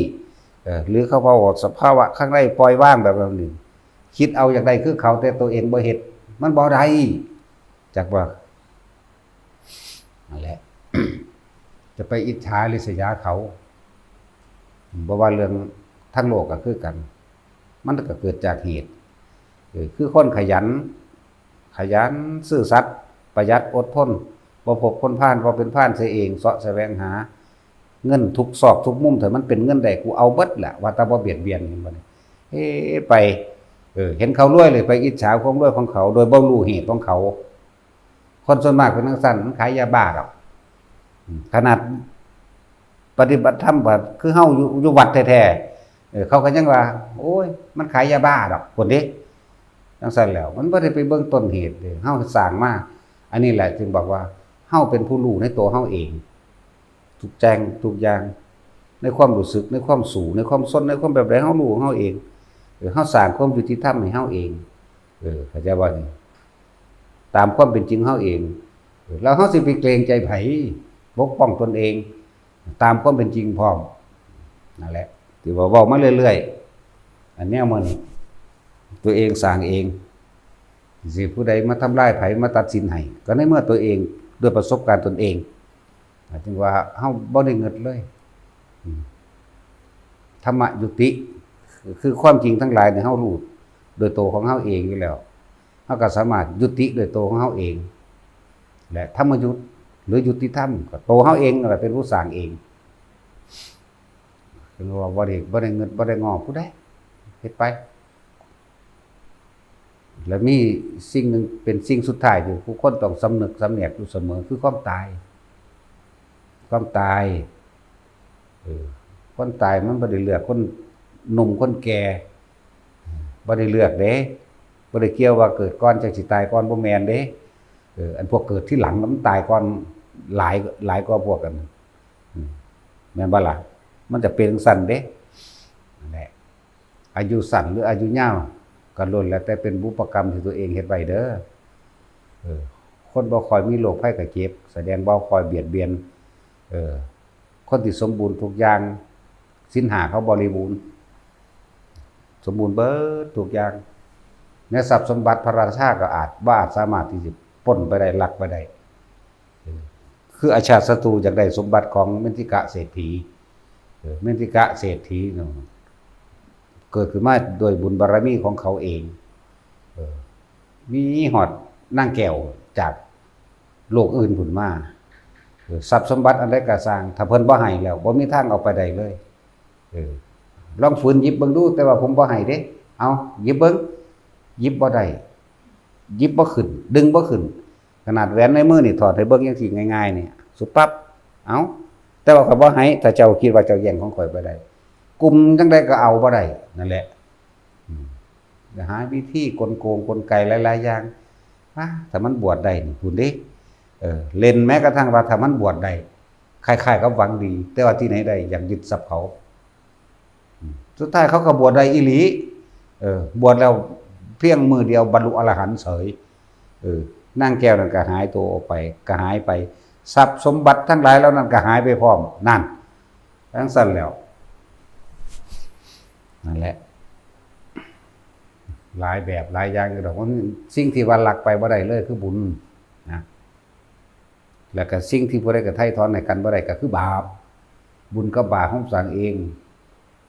เออ หรือเขาเว้าสภาวะข้างในปล่อยวางแบบนั้นนี่ คิดเอาอยากได้คือเขา แต่ตัวเองบ่เฮ็ด มันบ่ได้ จักว่า นั่นแหละ จะไปอิจฉาริษยาเขา บ่ว่าเรื่องทางโลกก็คือกัน มันก็เกิดจากเหตุ เออ คือคนขยัน ขยัน ซื่อสัตย์ ประหยัด อดทน บ่พบคนพาล บ่เป็นพาลเสียเอง เสาะแสวงหาเงินทุกซอกทุกมุม ถ้ามันเป็นเงินได้ กูเอาเบิดแหละ ว่าแต่บ่เบียดเบียน เห็นบ่นี่ เฮ้ ไป เออ เห็นเขารวยเลย ไปอิจฉาความรวยของเขา โดยบ่รู้เหตุของเขา คนส่วนมากเป็นจั่งซั้น มันขายยาบ้าดอก อืม ขนาดปฏิบัติธรรม ก็คือเฮาอยู่ อยู่วัดแท้ๆ เออ เขาก็ยังว่า โอ้ย มันขายยาบ้าดอก คนเด้ จั่งซั้นแล้ว มันบ่ได้ไปเบิ่งต้นเหตุเด้ เฮาสร้างมา อันนี้แหละจึงบอกว่า เฮาเป็นผู้รู้ในตัวเฮาเอง ทุกแจ้งทุกอย่าง ในความรู้สึก ในความสู้ ในความซน ในความแบบใด เฮารู้ของเฮาเอง เออ เฮาสร้างความยุติธรรมให้เฮาเอง เออ เข้าใจบ่นี่ ตามความเป็นจริงเฮาเอง เออ แล้วเฮาสิไปเกรงใจไผ ปกป้องตนเอง ตามความเป็นจริงพร้อม นั่นแหละ ที่ว่าเว้ามาเรื่อยๆ อันแนวมื้อนี้ ตัวเองสร้างเอง สิผู้ใดมาทำลายไผ มาตัดสินให้ ก็ในเมื่อตัวเอง ด้วยประสบการณ์ตนเอง หมายถึงว่าเฮาบ่ได้เงิดเลย อืม ธรรมยุติ คือความจริงทั้งหลายเนี่ยเฮารู้โดยตัวของเฮาเองอยู่แล้ว เฮาก็สามารถยุติโดยตัวของเฮาเอง และธรรมยุติ หรือยุติธรรม ก็ตัวเฮาเองนั่นแหละเป็นผู้สร้างเอง ถึงว่าบ่ได้ บ่ได้เงิด บ่ได้งอผู้ใด เฮ็ดไป และมีสิ่งหนึ่งเป็นสิ่งสุดท้ายที่ผู้คนต้องสำนึกสำแนกอยู่เสมอ คือความตาย ความตาย เออ คนตายมันบ่ได้เลือกคนหนุ่มคนแก่ บ่ได้เลือกเด้ บ่ได้เกี่ยวว่าเกิดก่อนจั่งสิตายก่อน บ่แม่นเด้ เออ อันพวกเกิดทีหลังมันตายก่อนหลาย หลายกว่าพวกกัน อืม แม่นบ่ล่ะ มันจะเป็นจั่งซั้นเด้ นั่นแหละ อายุสั้นหรืออายุยาว ก็ล้วนแล้วแต่เป็นบุพกรรมที่ตัวเองเฮ็ดไว้เด้อ เออ คนบ่ค่อยมีโรคภัยไข้เจ็บ แสดงบ่ค่อยเบียดเบียน เออ คนที่สมบูรณ์ทุกอย่าง ศีลห้าเขาบริบูรณ์ สมบูรณ์เบิดทุกอย่าง ในทรัพย์สมบัติพระราชาก็อาจ บ่อาจสามารถที่จะปล้นไปได้ ลักไปได้ เออ คืออาชาติศัตรูอยากได้สมบัติของเมนทิกะเศรษฐี เออ เมนทิกะเศรษฐีเนาะ เกิดขึ้นมาโดยบุญบารมีของเขาเอง เออ มีฮอดนางแก้วจากโลกอื่นพุ้นมา เออ ทรัพย์สมบัติอันใดก็ซ่าง ถ้าเพิ่นบ่ให้แล้ว บ่มีทางเอาไปได้เลย เออ ลองฝืนหยิบเบิ่งดู แต่ว่าผมบ่ให้เด้ เอา หยิบเบิ่ง หยิบบ่ได้ หยิบบ่ขึ้น ดึงบ่ขึ้น ขนาดแหวนในมือนี่ถอดให้เบิ่งจั่งซี้ง่ายๆ นี่ สุบปั๊บ เอา แต่ว่าข้อยบ่ให้ ถ้าเจ้าคิดว่าเจ้าแย่งของข้อยบ่ได้ กุมจั่งใดก็เอาบ่ได้ นั่นแหละ อืม หาวิธีกลโกงกลไกหลายๆ อย่าง อ่ะ ถ้ามันบวชได้นี่ พุ้นเด้ เออ เล่นแม้กระทั่งว่าถ้ามันบวชได้ คล้ายๆ กับหวังดี แต่ว่าที่ไหนได้ อยากยึดทรัพย์เขา อืม สุดท้ายเขาก็บวชได้อีหลี เออ บวชแล้วเพียงมื้อเดียวบรรลุอรหันต์เฉย เออ นางแก้วนั่นก็หายตัวออกไป ก็หายไป ทรัพย์สมบัติทั้งหลายเหล่านั้นก็หายไปพร้อม นั่น จั่งซั้นแล้ว นั่นแหละ หลายแบบหลายอย่างอยู่ดอก มันสิ่งที่ว่าลักไปบ่ได้เลยคือบุญนะ แล้วก็สิ่งที่ผู้ใดก็ไถ่ถอนให้กันบ่ได้ก็คือบาป บุญกับบาปเฮาสร้างเอง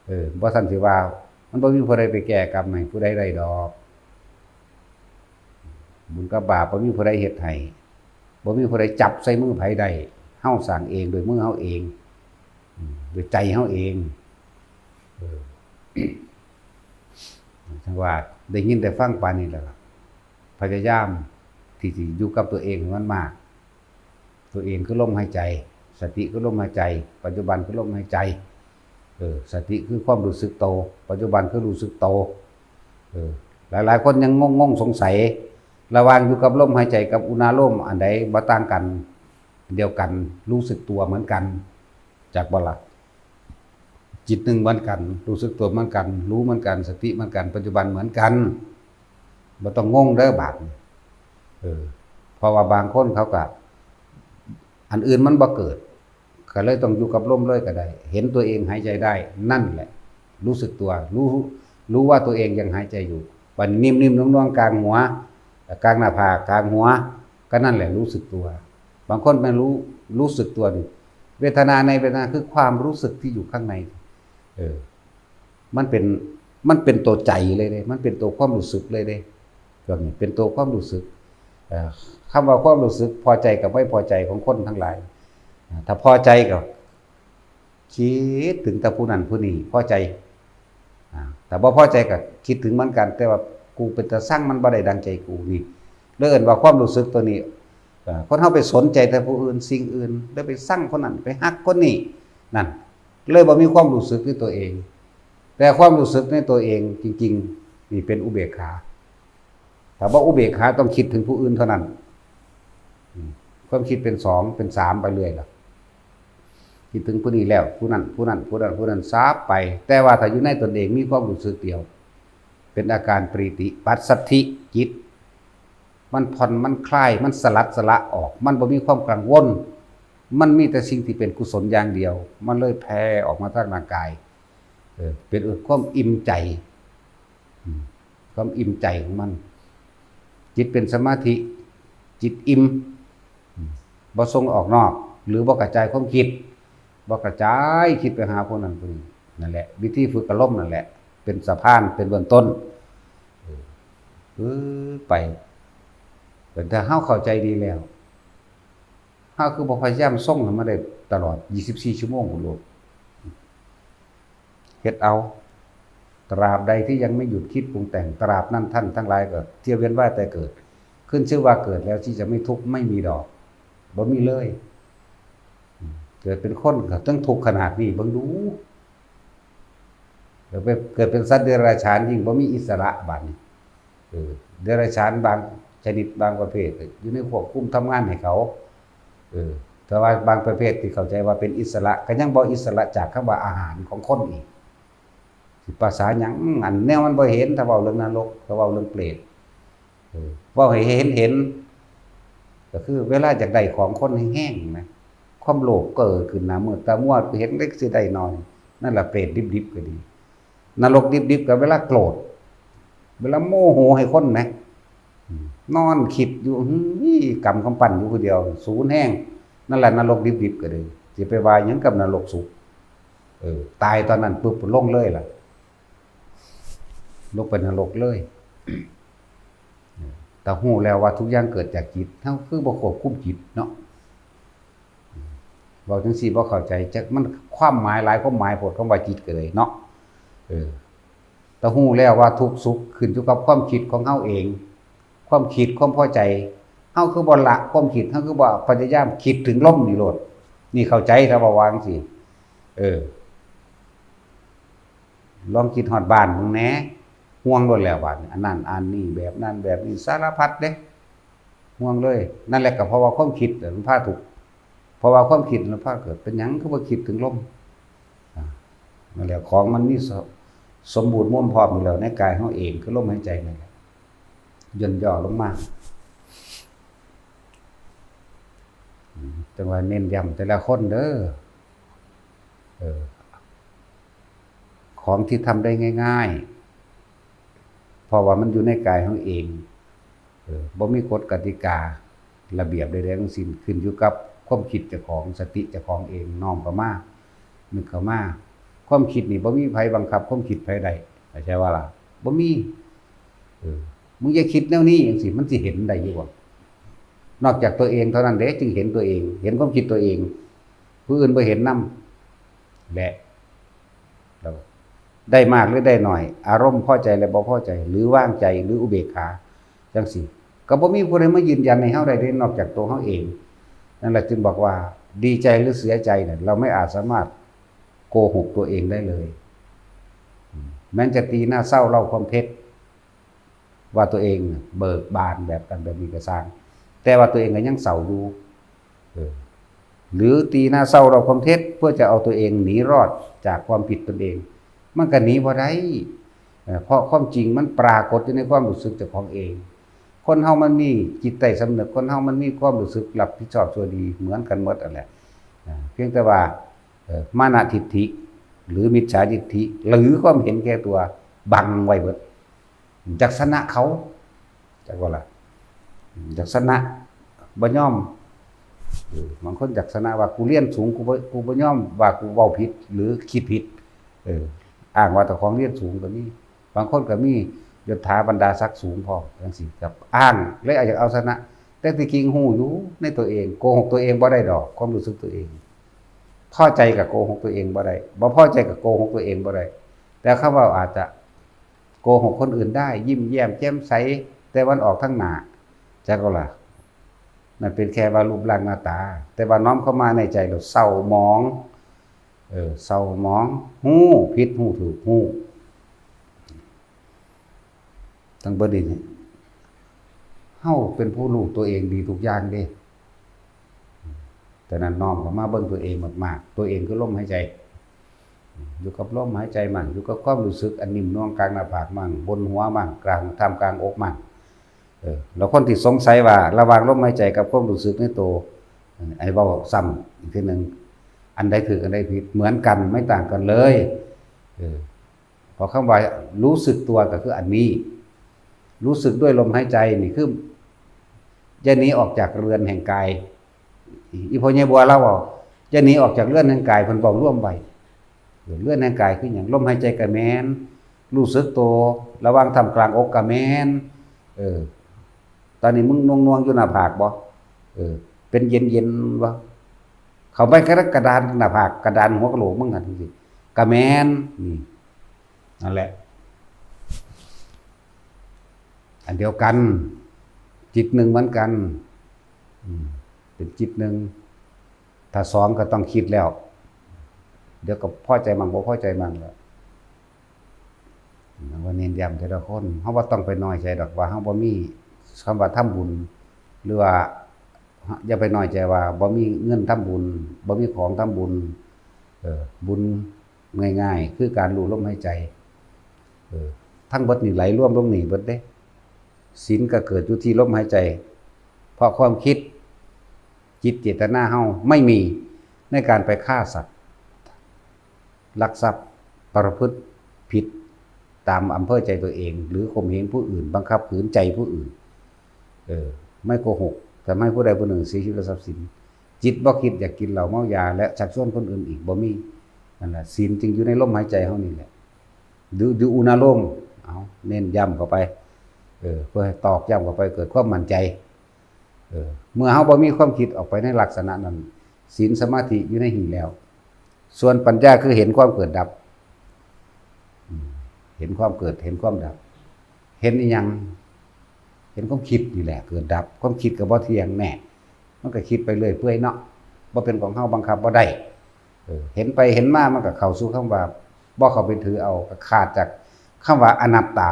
เออ บ่ซั้นสิว่า มันบ่มีผู้ใดไปแก้กรรมให้ผู้ใดได้ดอก บุญกับบาปบ่มีผู้ใดเฮ็ดให้ บ่มีผู้ใดจับใส่มือไผได้ เฮาสร้างเองด้วยมือเฮาเอง อืม ด้วยใจเฮาเอง เออ จั่งว่าได้ยินได้ฟังปานนี้แล้วล่ะ พยายามที่สิอยู่กับตัวเองให้มันมาก ตัวเองคือลมหายใจ สติคือลมหายใจ ปัจจุบันคือลมหายใจ เออ สติคือความรู้สึกโต ปัจจุบันคือรู้สึกโต เออ หลายๆ คนยังงงๆ สงสัย ระหว่างอยู่กับลมหายใจกับอุณาโลมอันใดบ่ต่างกัน เดียวกัน รู้สึกตัวเหมือนกัน จักบ่ล่ะ จิตหนึ่งเหมือนกัน รู้สึกตัวเหมือนกัน รู้เหมือนกัน สติเหมือนกัน ปัจจุบันเหมือนกัน บ่ต้องงงเด้อบาดนี้ เออ เพราะว่าบางคนเขาก็ อันอื่นมันบ่เกิด ก็เลยต้องอยู่กับลมเลยก็ได้ เห็นตัวเองหายใจได้ นั่นแหละ รู้สึกตัว รู้ รู้ว่าตัวเองยังหายใจอยู่ บัดนิ่มๆ นวลๆ กลางหัว กลางหน้าผาก กลางหัว ก็นั่นแหละรู้สึกตัว บางคนไม่รู้ รู้สึกตัวนี่ เวทนาในเวทนาคือความรู้สึกที่อยู่ข้างใน เออ มันเป็น มันเป็นตัวใจเลยเด้ มันเป็นตัวความรู้สึกเลยเด้ ตัวนี้เป็นตัวความรู้สึก เอ่อ คำว่าความรู้สึกพอใจกับไม่พอใจของคนทั้งหลาย อ่า ถ้าพอใจก็คิดถึงแต่ผู้นั้นผู้นี้ พอใจ อ่า ถ้าบ่พอใจก็คิดถึงเหมือนกัน แต่ว่ากูเป็นตาซัง มันบ่ได้ดังใจกูนี่ เลยเอิ้นว่าความรู้สึกตัวนี้ เอ่อ คนเฮาไปสนใจแต่ผู้อื่น สิ่งอื่น แล้วไปซังคนนั้น ไปฮักคนนี้ นั่น เลยบ่มีความรู้สึกในตัวเอง แต่ความรู้สึกในตัวเองจริงๆ นี่เป็นอุเบกขา ถ้าบ่อุเบกขาต้องคิดถึงผู้อื่นเท่านั้น อืม ความคิดเป็นสอง เป็นสามไปเรื่อยล่ะ คิดถึงผู้นี้แล้ว ผู้นั้น ผู้นั้น ผู้นั้น ผู้นั้น ซาบไป แต่ว่าถ้าอยู่ในตนเองมีความรู้สึกเดียว เป็นอาการปีติปัสสัทธิจิต มันผ่อน มันคลาย มันสลัดสละออก มันบ่มีความกังวล มันมีแต่สิ่งที่เป็นกุศลอย่างเดียว มันเลยแผ่ออกมาทางร่างกาย เออ เป็นความอิ่มใจ อืม ความอิ่มใจของมัน จิตเป็นสมาธิ จิตอิ่ม อืม บ่ส่งออกนอก หรือบ่กระจายความคิด บ่กระจายคิดไปหาพวกนั้นพวกนี้ นั่นแหละ วิธีฝึกอารมณ์นั่นแหละ เป็นสะพาน เป็นเบื้องต้น เออ เออ ไป แต่ถ้าเฮาเข้าใจดีแล้ว เฮาคือบ่พยายามทรงให้มันได้ตลอด ยี่สิบสี่ ชั่วโมงพุ้นโลด เฮ็ดเอา ตราบใดที่ยังไม่หยุดคิดปรุงแต่ง ตราบนั้นท่านทั้งหลายก็เที่ยวเวียนว่ายตายเกิด ขึ้นชื่อว่าเกิดแล้วที่จะไม่ทุกข์ไม่มีดอก บ่มีเลย เกิดเป็นคนก็ต้องทุกข์ขนาดนี้ เบิ่งดู เกิดเป็น เกิดเป็นสัตว์เดรัจฉานยิ่งบ่มีอิสระบาดนี้ เออ เดรัจฉานบางชนิดบางประเภท อยู่ในควบคุมทำงานให้เขา เออ แต่ว่าบางประเภทที่เข้าใจว่าเป็นอิสระ ก็ยังบ่อิสระจากคำว่าอาหารของคนอีก สิภาษาหยัง อันแนวมันบ่เห็น ถ้าเว้าเรื่องนรก ถ้าเว้าเรื่องเปรต เออ เว้าให้เห็น เห็น ก็คือเวลาอยากได้ของคนแฮงๆนะ ความโลภเกิดขึ้นหน้ามืดตามัว เห็นเล็กสิได้น้อย นั่นแหละเปรตดิบๆก็ดี นรกดิบๆก็เวลาโกรธ เวลาโมโหให้คนนะ อืม นอนคิดอยู่ หื้อ กำกำปั้นอยู่คนเดียว สูนแฮง นั่นแหละนรกดิบๆก็ดี สิไปว่าหยังกับนรกสุค เออ ตายตอนนั้นปุ๊บลงเลยล่ะ ลงไปนรกเลย เออ แต่ฮู้แล้วว่าทุกอย่างเกิดจากจิต เฮาคือบ่ควบคุมจิตเนาะ เว้าจั่งซี้บ่เข้าใจ จักมันความหมายหลายความหมายโพด คำว่าจิตก็เลยเนาะ เออ แต่ฮู้แล้วว่าทุกข์สุขขึ้นอยู่กับความคิดของเฮาเอง ความคิดความพอใจ เฮาคือบ่ละความคิด เฮาคือบ่พยายามคิดถึงลมนี่โลด นี่เข้าใจถ้าว่าว่าจั่งซี้ เออ ลองคิดฮอดบ้านมึงแหน่ ห่วงโลดแล้วบาดนี้ อันนั้นอันนี้ แบบนั้นแบบนี้ สารพัดเด้ ห่วงเลย นั่นแหละก็เพราะว่าความคิดน่ะมันพาทุกข์ เพราะว่าความคิดมันพาเกิด เป็นหยังคือบ่คิดถึงลม อ่า นั่นแหละ ของมันมีส-, สมบูรณ์ม่วมพร้อมอยู่แล้วในกายเฮาเอง คือลมหายใจนั่นแหละ ย่นย่อลงมา อืม จั่งว่าเน้นย้ำแต่ละคนเด้อ เออ ของที่ทำได้ง่ายๆ เพราะว่ามันอยู่ในกายเฮาเอง เออ บ่มีกฎกติการะเบียบใดๆทั้งสิ้น ขึ้นอยู่กับความคิดเจ้าของ สติเจ้าของเอง น้อมเข้ามา นึกเข้ามา ความคิดนี่บ่มีไผบังคับความคิดไผได้ เข้าใจบ่ล่ะ บ่มี เออ มึงอย่าคิดแนวนี้จั่งซี้ มันสิเห็นได้อยู่บ่ นอกจากตัวเองเท่านั้นเด้ จึงเห็นตัวเอง เห็นความคิดตัวเอง ผู้อื่นบ่เห็นนำ และ แล้วได้มากหรือได้น้อย อารมณ์พอใจและบ่พอใจ หรือวางใจ หรืออุเบกขา จั่งซี้ ก็บ่มีผู้ใดมายืนยันให้เฮาได้เด้ นอกจากตัวเฮาเอง นั่นแหละจึงบอกว่า ดีใจหรือเสียใจเนี่ย เราไม่อาจสามารถโกหกตัวเองได้เลย แม้นจะตีหน้าเศร้าเล่าความเท็จ ว่าตัวเองเบิกบานแบบนั้นแบบนี้ก็ซ่าง แต่ว่าตัวเองก็ยังเศร้าอยู่ เออ หรือตีหน้าเศร้าเล่าความเท็จ เพื่อจะเอาตัวเองหนีรอดจากความผิดตนเอง มันก็หนีบ่ได้ เอ่อ เพราะความจริงมันปรากฏอยู่ในความรู้สึกเจ้าของเอง คนเฮามันมีจิตใต้สำนึก คนเฮามันมีความรู้สึกรับผิดชอบชั่วดีเหมือนกันหมดนั่นแหละ อ่า เพียงแต่ว่า เอ่อ มานะทิฏฐิ หรือมิจฉาทิฏฐิ หรือความเห็นแก่ตัวบังไว้เบิด อยากชนะเขา จักว่าล่ะ อยากชนะ บ่ยอม เออ บางคนอยากชนะว่ากูเรียนสูง กูบ่ กูบ่ยอมว่ากูเว้าผิด หรือคิดผิด เออ อ้างว่าเจ้าของเรียนสูงก็มี บางคนก็มียศถาบรรดาศักดิ์สูงพร้อม จั่งซี้ ก็อ้าง เลยอยากเอาชนะ แต่ที่จริงฮู้อยู่ในตัวเอง โกหกตัวเองบ่ได้ดอก ความรู้สึกตัวเอง พอใจก็โกหกตัวเองบ่ได้ บ่พอใจก็โกหกตัวเองบ่ได้ แต่เขาเว้าอาจจะโกหกคนอื่นได้ ยิ้มแย้มแจ่มใส แต่มันออกทางหน้า จักเอาล่ะ นั่นเป็นแค่ว่ารูปร่างหน้าตา แต่ว่าน้อมเข้ามาในใจแล้วเศร้าหมอง เออ เศร้าหมอง ฮู้ผิดฮู้ถูก ฮู้ ทั้งเบิดนี่ เฮาเป็นผู้รู้ตัวเองดีทุกอย่างเด้ ฉะนั้นน้อมเข้ามาเบิ่งตัวเองมากๆ ตัวเองคือลมหายใจ อยู่กับลมหายใจมั่ง อยู่กับความรู้สึกอันนิ่มนวลกลางหน้าผากมั่ง บนหัวมั่ง กลาง ท่ามกลางอกมั่ง เออ แล้วคนที่สงสัยว่าระหว่างลมหายใจกับความรู้สึกในตัว เออ ให้เว้าซ้ำอีกทีหนึ่ง อันใดถูก อันใดผิด เหมือนกัน ไม่ต่างกันเลย เออ เพราะคำว่ารู้สึกตัวก็คืออันนี้ รู้สึกด้วยลมหายใจนี่คือ อย่าหนีออกจากเรือนแห่งกาย อีพ่อใหญ่บัวลาวเว้า อย่าหนีออกจากเรือนแห่งกาย เพิ่นเว้ารวมไว้ เรือนแห่งกายคือหยัง ลมหายใจก็แม่น รู้สึกตัวระหว่างท่ามกลางอกก็แม่น เออ ตอนนี้มึงหน่วงๆอยู่หน้าผากบ่ เออ เป็นเย็นๆบ่ เข้าไปกระดานหน้าผาก กระดานหัวกะโหลกมึงหั่นจั่งซี้ ก็แม่น นี่ นั่นแหละ อันเดียวกัน จิตหนึ่งเหมือนกัน อืม เป็นจิตหนึ่ง ถ้าสองก็ต้องคิดแล้ว เดี๋ยวก็พอใจมั่ง บ่พอใจมั่งแล้ว ว่าเน้นย้ำแต่ละคน เฮาบ่ต้องไปน้อยใจดอกว่าเฮาบ่มีคำว่าทำบุญ หรือว่าอย่าไปน้อยใจว่าบ่มีเงินทำบุญ บ่มีของทำบุญ เออ บุญง่ายๆ คือการรู้ลมหายใจ เออ ทั้งเบิดนี่ไหลรวมลงนี่เบิดเด้ ศีลก็เกิดอยู่ที่ลมหายใจ เพราะความคิด จิตเจตนาเฮาไม่มีในการไปฆ่าสัตว์ ลักทรัพย์ ประพฤติผิดตามอำเภอใจตัวเอง หรือข่มเหงผู้อื่น บังคับขืนใจผู้อื่น เออ ไม่โกหก ทำให้ผู้ใดผู้หนึ่งเสียชีวิตและทรัพย์สิน จิตบ่คิดอยากกินเหล้าเมายา และชักชวนคนอื่นอีก บ่มี นั่นแหละ ศีลจึงอยู่ในลมหายใจเฮานี่แหละ หรืออยู่อุณาโลม เอา เน้นย้ำเข้าไป เออ เพื่อให้ตอกย้ำเข้าไป เกิดความมั่นใจ เออ เมื่อเฮาบ่มีความคิดออกไปในลักษณะนั้น ศีลสมาธิอยู่ในหิ้งแล้ว ส่วนปัญญาคือเห็นความเกิดดับ อืม เห็นความเกิด เห็นความดับ เห็นอิหยัง เห็นความคิดนี่แหละ เกิดดับ ความคิดก็บ่เที่ยงแน่ มันก็คิดไปเรื่อยเปื่อยเนาะ บ่เป็นของเฮา บังคับบ่ได้ เออ เห็นไปเห็นมามันก็เข้าสู่คำว่า บ่เข้าไปถือเอา ก็ขาดจากคำว่าอนัตตา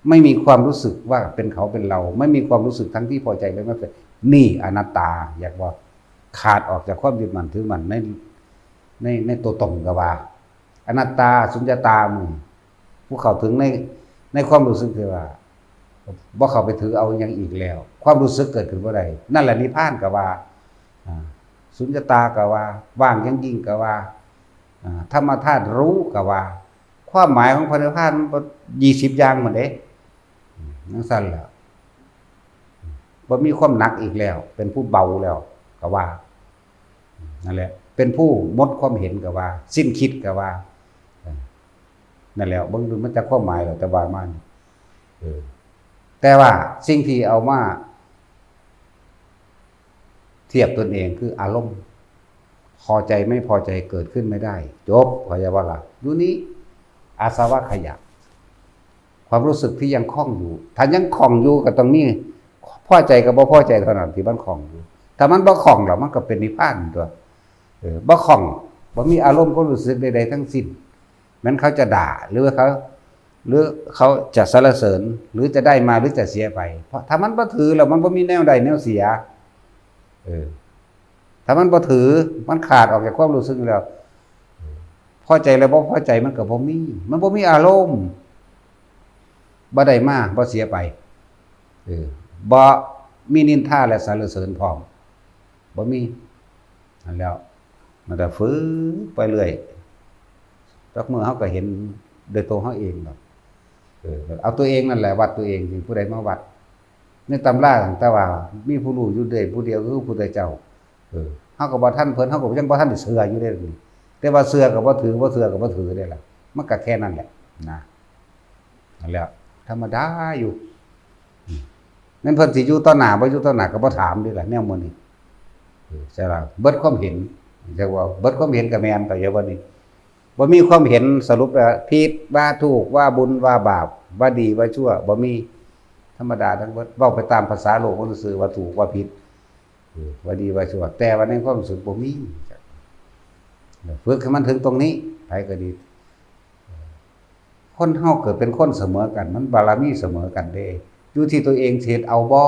ไม่มีความรู้สึกว่าเป็นเขาเป็นเรา ไม่มีความรู้สึกทั้งที่พอใจและไม่พอใจ นี่อนัตตา อยากว่าขาดออกจากความยึดมั่นถือมั่นใน ใน ในตัวตนก็ว่า อนัตตา สุญญตา หมู่ ผู้เข้าถึงใน ในความรู้สึกที่ว่า บ่เข้าไปถือเอาหยังอีกแล้ว ความรู้สึกเกิดขึ้นบ่ได้ นั่นแหละนิพพานก็ว่า อ่า สุญญตาก็ว่า ว่างอย่างยิ่งก็ว่า อ่า ธรรมธาตุรู้ก็ว่า ความหมายของพระนิพพานมันบ่ ยี่สิบอย่างหมดเด้ อืม จั่งซั้นแหละ บ่มีความหนักอีกแล้ว เป็นผู้เบาแล้วก็ว่า นั่นแหละ เป็นผู้หมดความเห็นก็ว่า สิ้นคิดก็ว่า เออ นั่นแหละ เบิ่งดูมันจักความหมายแล้ว แต่ว่ามัน เออ แต่ว่าสิ่งที่เอามาเทียบตนเองคืออารมณ์ พอใจไม่พอใจเกิดขึ้นไม่ได้ จบ เข้าใจบ่ล่ะ อยู่นี่ อาสวะขยะ ความรู้สึกที่ยังข้องอยู่ ถ้ายังข้องอยู่ก็ต้องมี พอใจกับบ่พอใจเท่านั้นที่มันข้องอยู่ ถ้ามันบ่ข้องแล้วมันก็เป็นนิพพานตัว เออ บ่ข้อง บ่มีอารมณ์ความรู้สึกใดๆทั้งสิ้น แม้นเขาจะด่า หรือว่าเขา หรือเขาจะสรรเสริญ หรือจะได้มา หรือจะเสียไป เพราะถ้ามันบ่ถือแล้วมันบ่มีแนวได้แนวเสีย เออ ถ้ามันบ่ถือ มันขาดออกจากความรู้สึกแล้ว พอใจแล้วบ่พอใจมันก็บ่มี มันบ่มีอารมณ์ บ่ได้มา บ่เสียไป เออ บ่มีนินทาและสรรเสริญพร้อม บ่มี นั่นแล้ว มันก็ฝึกไปเรื่อย จักมื้อเฮาก็เห็นโดยตัวเฮาเองดอก เออ เอาตัวเองนั่นแหละวัดตัวเอง สิผู้ใดมาวัด ในตำราตั้งแต่ว่ามีผู้รู้อยู่เด้ผู้เดียวคือพระพุทธเจ้า เออ เฮาก็บ่ทันเพิ่น เฮาก็ยังบ่ทันได้เชื่ออยู่เด้ แต่ว่าเชื่อก็บ่ถือ บ่เชื่อก็บ่ถือเด้ล่ะ มันก็แค่นั้นแหละนะ นั่นแหละ ธรรมดาอยู่ อืม แม่นเพิ่นสิอยู่ต่อหน้าบ่อยู่ต่อหน้าก็บ่ถามเด้ล่ะ แนวมื้อนี้ เออ ใช่ล่ะ เบิดความเห็น เรียกว่าเบิดความเห็นก็แม่น ก็อย่าว่านี่ บ่มีความเห็นสรุปแล้ว ผิด ว่าถูก ว่าบุญ ว่าบาป ว่าดี ว่าชั่ว บ่มี ธรรมดาทั้งเบิด เว้าไปตามภาษาโลกมันซื่อๆ ว่าถูก ว่าผิด เออ ว่าดี ว่าชั่ว แต่ว่าในความรู้สึกบ่มี ฝึกให้มันถึงตรงนี้ ไผก็ดี คนเฮาเกิดเป็นคนเสมอกัน มันบารมีเสมอกันเด้ อยู่ที่ตัวเองสิเฮ็ดเอาบ่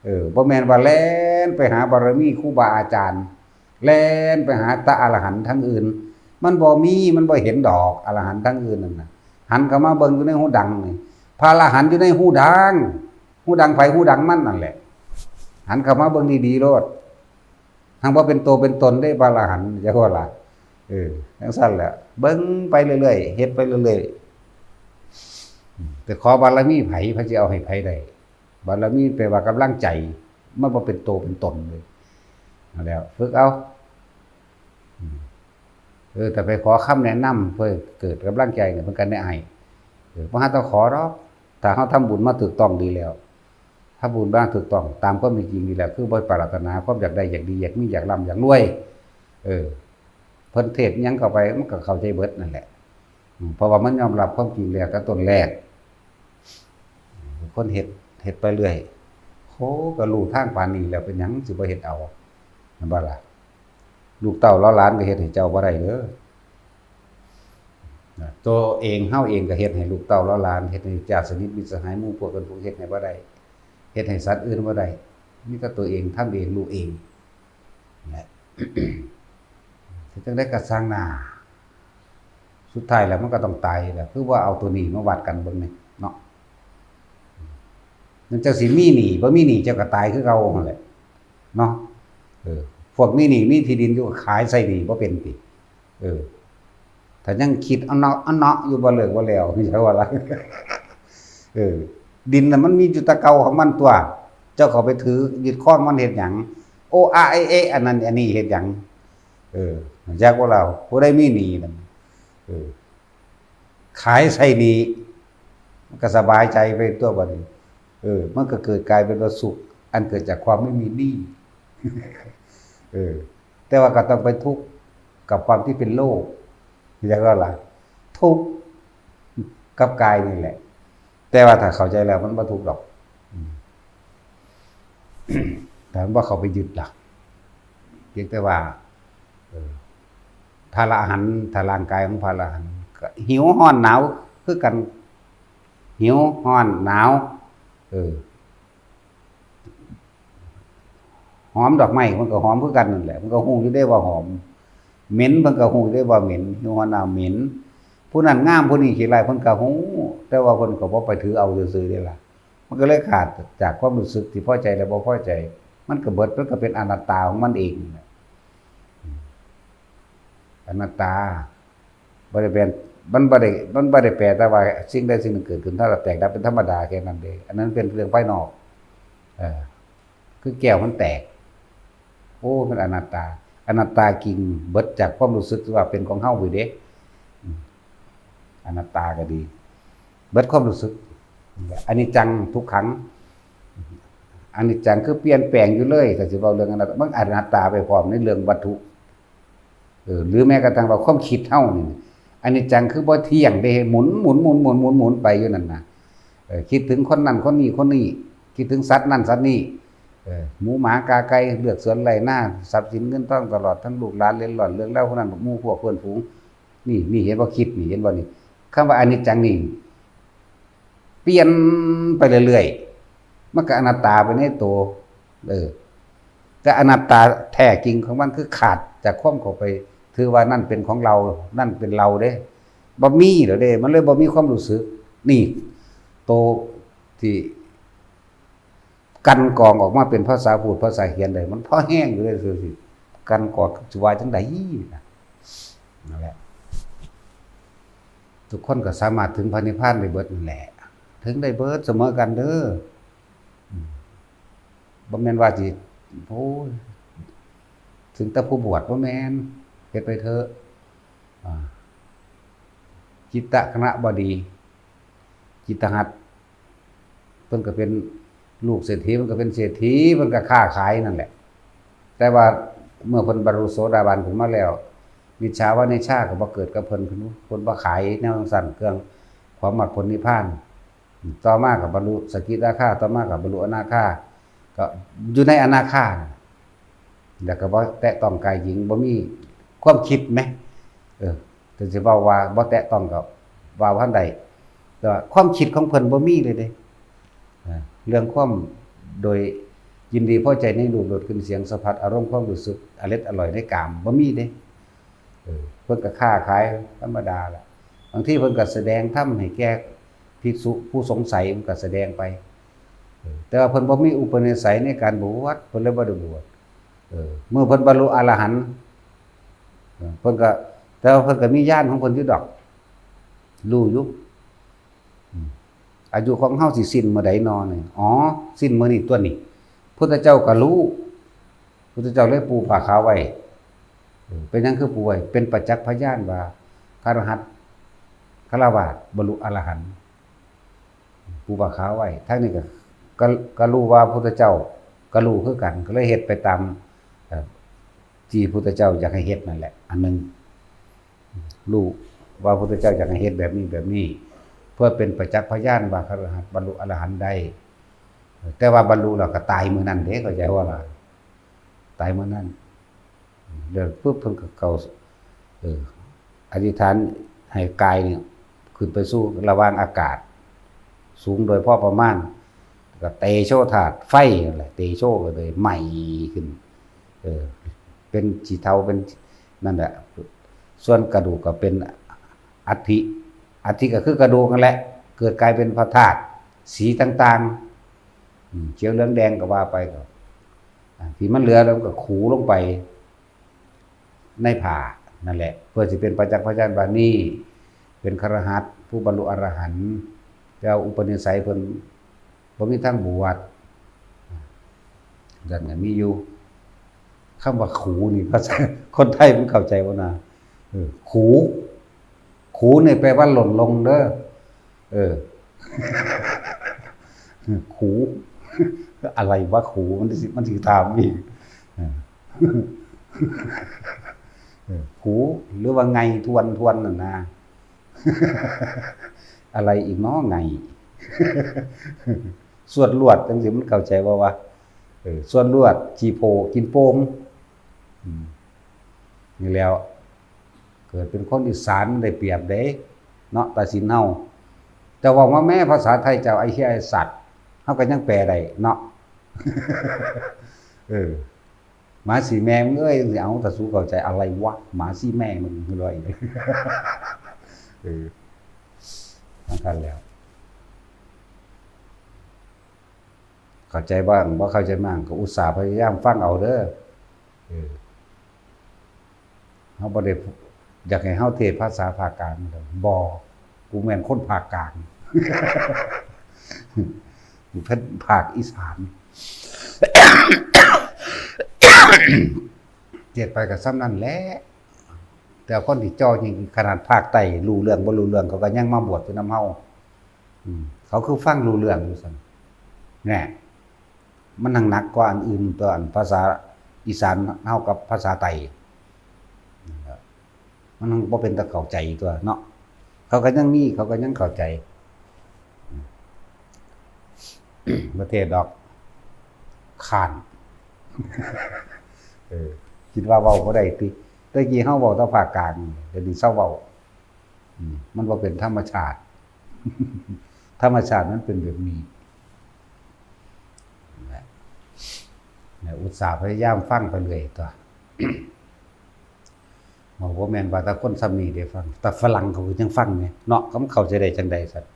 เออ บ่แม่นว่าแล่นไปหาบารมีครูบาอาจารย์ แล่นไปหาแต่อรหันต์ทั้งอื่น มันบ่มี มันบ่เห็นดอก อรหันต์ทั้งอื่นนั่นน่ะ หันเข้ามาเบิ่งอยู่ในหูดังนี่ พระอรหันต์อยู่ในหูดัง หูดังไผหูดังมันนั่นแหละ หันเข้ามาเบิ่งดีๆโลด หังบ่เป็นตัวเป็นตนได้พระอรหันต์ จักว่าล่ะ เออ จั่งซั้นแหละ เบิ่งไปเรื่อยๆ เฮ็ดไปเรื่อยๆ แต่ขอบารมีไผ ไผสิเอาให้ไผได้ บารมีแปลว่ากำลังใจ มันบ่เป็นตัวเป็นตนเลย เอาแล้ว ฝึกเอา อืม เออ แต่ไปขอคำแนะนำเพื่อเกิดกำลังใจเนี่ย มันก็ได้อ้าย เออ บ่หาต้องขอดอก ถ้าเฮาทำบุญมาถูกต้องดีแล้ว ทำบุญมาถูกต้องตามความเป็นจริงดีแล้ว คือบ่ปรารถนาความอยากได้ อยากดี อยากมี อยากร่ำ อยากรวย เออ เพิ่นเทศน์หยังเข้าไป มันก็เข้าใจเบิดนั่นแหละ อืม เพราะว่ามันยอมรับความจริงแล้วแต่ต้นแรก คนเฮ็ด เฮ็ดไปเรื่อย โห ก็รู้ทางปานนี้แล้ว เป็นหยังสิบ่เฮ็ดเอา แม่นบ่ล่ะ ลูกเต้าเหล่าหลานก็เฮ็ดให้เจ้าบ่ได้เด้อ นะ ตัวเอง เฮาเองก็เฮ็ดให้ลูกเต้าเหล่าหลาน เฮ็ดให้ญาติสนิทมิตรสหายหมู่พวกกันพวกเฮ็ดให้บ่ได้ เฮ็ดให้สัตว์อื่นบ่ได้ มีแต่ตัวเอง ทำเอง รู้เอง นั่นแหละ เฮ็ดจั่งใดก็ช่างหน้า สุดท้ายแล้วมันก็ต้องตายแหละ คือว่าเอาตัวนี้มาวัดกันเบิ่งนี่เนาะ มันจั่งสิมีหนี้ บ่มีหนี้เจ้าก็ตายคือเก่าหั่นแหละ เนาะ เออ พวกมีหนี้มีที่ดินอยู่ก็ขายใช้หนี้บ่เป็นติ เออ ถ้ายังคิดเอาเนาะเอาเนาะอยู่บ่เลิกบ่แล้ว จักว่าล่ะ เออ ดินน่ะมันมีอยู่แต่เก่าของมันตั๊ว เจ้าเข้าไปถือยึดครองมันเฮ็ดหยัง โออาเอเอ อันนั้นอันนี้เฮ็ดหยัง เออ จักว่าล่ะ ผู้ใดมีหนี้นั่น เออ ขายใช้หนี้ มันก็สบายใจไปตั๊วบัดนี้ เออ มันก็เกิดกลายเป็นว่าสุข อันเกิดจากความไม่มีหนี้ เออ แต่ว่าก็ต้องไปทุกข์กับความที่เป็นโลภ จักว่าล่ะ ทุกข์กับกายนี่แหละ แต่ว่าถ้าเข้าใจแล้วมันบ่ทุกข์ดอก อืม แต่มันบ่เข้าไปยึดล่ะ เพียงแต่ว่า เออ พระอรหันต์ ถ้าร่างกายของพระอรหันต์ก็หิวร้อนหนาวคือกัน หิวร้อนหนาว เออ หอมดอกไม้มันก็หอมคือกันนั่นแหละ มันก็ฮู้อยู่เด้ว่าหอม เหม็นมันก็ฮู้อยู่เด้ว่าเหม็น หิวร้อนหนาวเหม็น ผู้นั้นงามผู้นี้ขี้ร้ายเพิ่นก็ฮู้ แต่ว่าเพิ่นก็บ่ไปถือเอาซื่อๆเด้ล่ะ มันก็เลยขาดจากความรู้สึกที่พอใจและบ่พอใจ มันก็เบิด มันก็เป็นอนัตตาของมันเองนั่นแหละ อนัตตา บ่ได้แปล มันบ่ได้ มันบ่ได้แปลแต่ว่าสิ่งใดสิ่งหนึ่งเกิดขึ้น เท่ากับแตกดับเป็นธรรมดาแค่นั้นเด้ อันนั้นเป็นเรื่องภายนอก เออ คือแก้วมันแตก โอ้ มันอนัตตา อนัตตาจริง เบิดจากความรู้สึกที่ว่าเป็นของเฮาอยู่เด้ อืม อนัตตาก็ดี เบิดความรู้สึก อนิจจังทุกขัง อนิจจังคือเปลี่ยนแปลงอยู่เลย ถ้าสิเว้าเรื่องอนัตตา มันอนัตตาไปพร้อมในเรื่องวัตถุ เออ หรือแม้กระทั่งว่าความคิดเฮานี่ อนิจจังคือบ่เที่ยงเด้ หมุน หมุน หมุน หมุน หมุน หมุนไปอยู่นั่นน่ะ เออ คิดถึงคนนั้นคนนี้คนนี้ คิดถึงสัตว์นั่นสัตว์นี้ เออ หมูหมากาไก่ เฮือนสวนไร่นา ทรัพย์สินเงินทอง ตลอดทั้งลูกหลานเล็ดลอด เรื่องราวพวกนั้น หมู่พวกเพื่อนฝูง นี่ นี่เห็นบ่ คิดนี่ เห็นบ่นี่ คำว่าอนิจจังนี่ เปลี่ยนไปเรื่อยๆ มันก็อนัตตาไปในตัว เออ แต่อนัตตาแท้จริงของมันคือขาดจากความเข้าไป ถือว่านั่นเป็นของเรา นั่นเป็นเราเด้ บ่มีแล้วเด้ มันเลยบ่มีความรู้สึก นี่ โตที่กลั่นกรองออกมาเป็นภาษาพูดภาษาเขียนได้ มันพอแฮงอยู่เด้ สิกลั่นกรองสิว่าจั่งใดนะ นั่นแหละ ทุกคนก็สามารถถึงพระนิพพานได้เบิดนั่นแหละ ถึงได้เบิดเสมอกันเด้อ อืม บ่แม่นว่าสิ โอ้ย ถึงแต่ผู้บวช บ่แม่น เฮ็ดไปเถอะ อ่า จิตตคหบดี จิตตหัตถ์ เพิ่นก็เป็นลูกเศรษฐี เพิ่นก็เป็นเศรษฐี เพิ่นก็ค้าขายนั่นแหละ แต่ว่าเมื่อเพิ่นบรรลุโสดาบันขึ้นมาแล้ว มิจฉาวานิชฌาก็บ่เกิดกับเพิ่น เพิ่น เพิ่นบ่ขายแนวจั่งซั้น เครื่องของมรรคผลนิพพาน ต่อมาก็บรรลุสกิทาคา ต่อมาก็บรรลุอนาคา ก็อยู่ในอนาคา แล้วก็บ่แตะต้องกายหญิง บ่มีความคิดแหม เออ แต่สิเว้าว่าบ่แตะต้องก็ว่าบ่ทันได้ แต่ว่าความคิดของเพิ่นบ่มีเลยเด้ เออ เรื่องความโดยยินดีพอใจในรูปรสกลิ่นเสียงสัมผัส อารมณ์ความรู้สึกอร็ดอร่อยในกาม บ่มีเด้ เออ เพิ่นก็ค้าขายธรรมดาล่ะ บางทีเพิ่นก็แสดงธรรมให้แก่ภิกษุผู้สงสัย เพิ่นก็แสดงไป เออ แต่ว่าเพิ่นบ่มีอุปนิสัยในการบวช เพิ่นเลยบ่ได้บวช เออ เมื่อเพิ่นบรรลุอรหันต์ เออ เพิ่นก็ แต่ว่าเพิ่นก็มีญาณของเพิ่นอยู่ดอก รู้อยู่ อืม อายุของเฮาสิสิ้นเมื่อใดนอนี่ อ๋อ สิ้นมื้อนี้ตั๊วนี่ พุทธเจ้าก็รู้ พุทธเจ้าเลยปูผ้าขาวไว้ เออ เป็นหยังคือปูไว้ เป็นประจักษ์พยานว่า คฤหัสถ์ ฆราวาส บรรลุอรหันต์ ปูผ้าขาวไว้ ทางนี้ก็ ก็ ก็รู้ว่าพุทธเจ้าก็รู้คือกัน ก็เลยเฮ็ดไปตาม เอ่อ ที่พุทธเจ้าอยากให้เฮ็ดนั่นแหละ อันหนึ่ง รู้ว่าพุทธเจ้าอยากให้เฮ็ดแบบนี้แบบนี้ เพื่อเป็นประจักษ์พยานว่าคฤหัสถ์บรรลุอรหันต์ได้ แต่ว่าบรรลุแล้วก็ตายมื้อนั้นเด้ เข้าใจบ่ล่ะ ตายมื้อนั้น เดี๋ยวปุ๊บเพิ่นก็เข้า เออ อธิษฐานให้กายเนี่ย ขึ้นไปสู่ระหว่างอากาศ สูงโดยพอประมาณ ก็เตโชธาตุไฟนั่นแหละ เตโชก็เลยไหม้ขึ้น เออ เป็นสีเทา เป็นนั่นแหละ ส่วนกระดูกก็เป็นอัฐิ อัฐิก็คือกระดูกนั่นแหละ เกิดกลายเป็นพระธาตุสีต่างๆ อืม เขียวเหลืองแดงก็ว่าไปก็ อ่า ที่มันเหลือแล้วก็ขูลงไปในผ้านั่นแหละ เพื่อสิเป็นประจักษ์พยานว่านี่เป็นคฤหัสถ์ผู้บรรลุอรหันต์ แต่ว่าอุปนิสัยเพิ่นบ่มีทางบวช นั่นก็มีอยู่ คำว่าขูนี่ ภาษาคนไทยมันเข้าใจบ่นะ เออ ขู ขูนี่แปลว่าหล่นลงเด้อ เออ ขู อะไรวะขู มันสิ มันสิถามอีก เออ เออ ขู หรือว่าไงทวน ทวนน่ะนะ อะไรอีกเนาะไง สวดลวดจังซี่มันเข้าใจบ่วะ เออ สวดลวด ขี้โพ กินโปม อืม นี่แหล้ว เกิดเป็นคนอีสานได้เปรียบเด้ เนาะ ตัดสินเฮา แต่ว่ามาแม้ภาษาไทยเจ้า ไอ้เหี้ยไอ้สัตว์ เฮาก็ยังแปลได้เนาะ เออ หมาสีแม่มึงเอ้ย จังสิเอา ถ้าสูเข้าใจ อะไรวะ หมาสีแม่มึง คือว่าอีก เออ นั่นกันแล้ว เข้าใจบ้าง บ่เข้าใจบ้าง ก็อุตส่าห์พยายามฟังเอาเด้อ เออ เฮาบ่ได้อยากให้เฮาเทศน์ภาษาภาคกลางเด้อ บ่ กูแม่นคนภาคกลาง กูเป็นภาคอีสาน เทศน์ไปก็ส่ำนั่นแหละ แต่คนที่จ่อจริงขนาดภาคใต้รู้เรื่องบ่รู้เรื่อง เขาก็ยังมาบวชอยู่นำเฮา อืม เขาคือฟังรู้เรื่องอยู่ซั่น แน่ มันหนัก หนักกว่าอันอื่นตัว อันภาษาอีสานเฮากับภาษาไทย มันบ่เป็นตาเข้าใจตัวเนาะ เขาก็ยังมี เขาก็ยังเข้าใจ บ่เทศน์ดอก ค้าน เออ คิดว่าเว้าบ่ได้ติ แต่กี้เฮาเว้าแต่ภาคกลาง เดี๋ยวนี้เซาเว้า อืม มันบ่เป็นธรรมชาติ ธรรมชาติมันเป็นแบบนี้ นั่นแหละ เนี่ย อุตส่าห์พยายามฟังไปเรื่อยตัว มันบ่แม่นว่าแต่คนส่ำนี้ได้ฟัง แต่ฝรั่งเขาก็ยังฟังไงเนาะ เขาเข้าใจได้จังใดสัตว์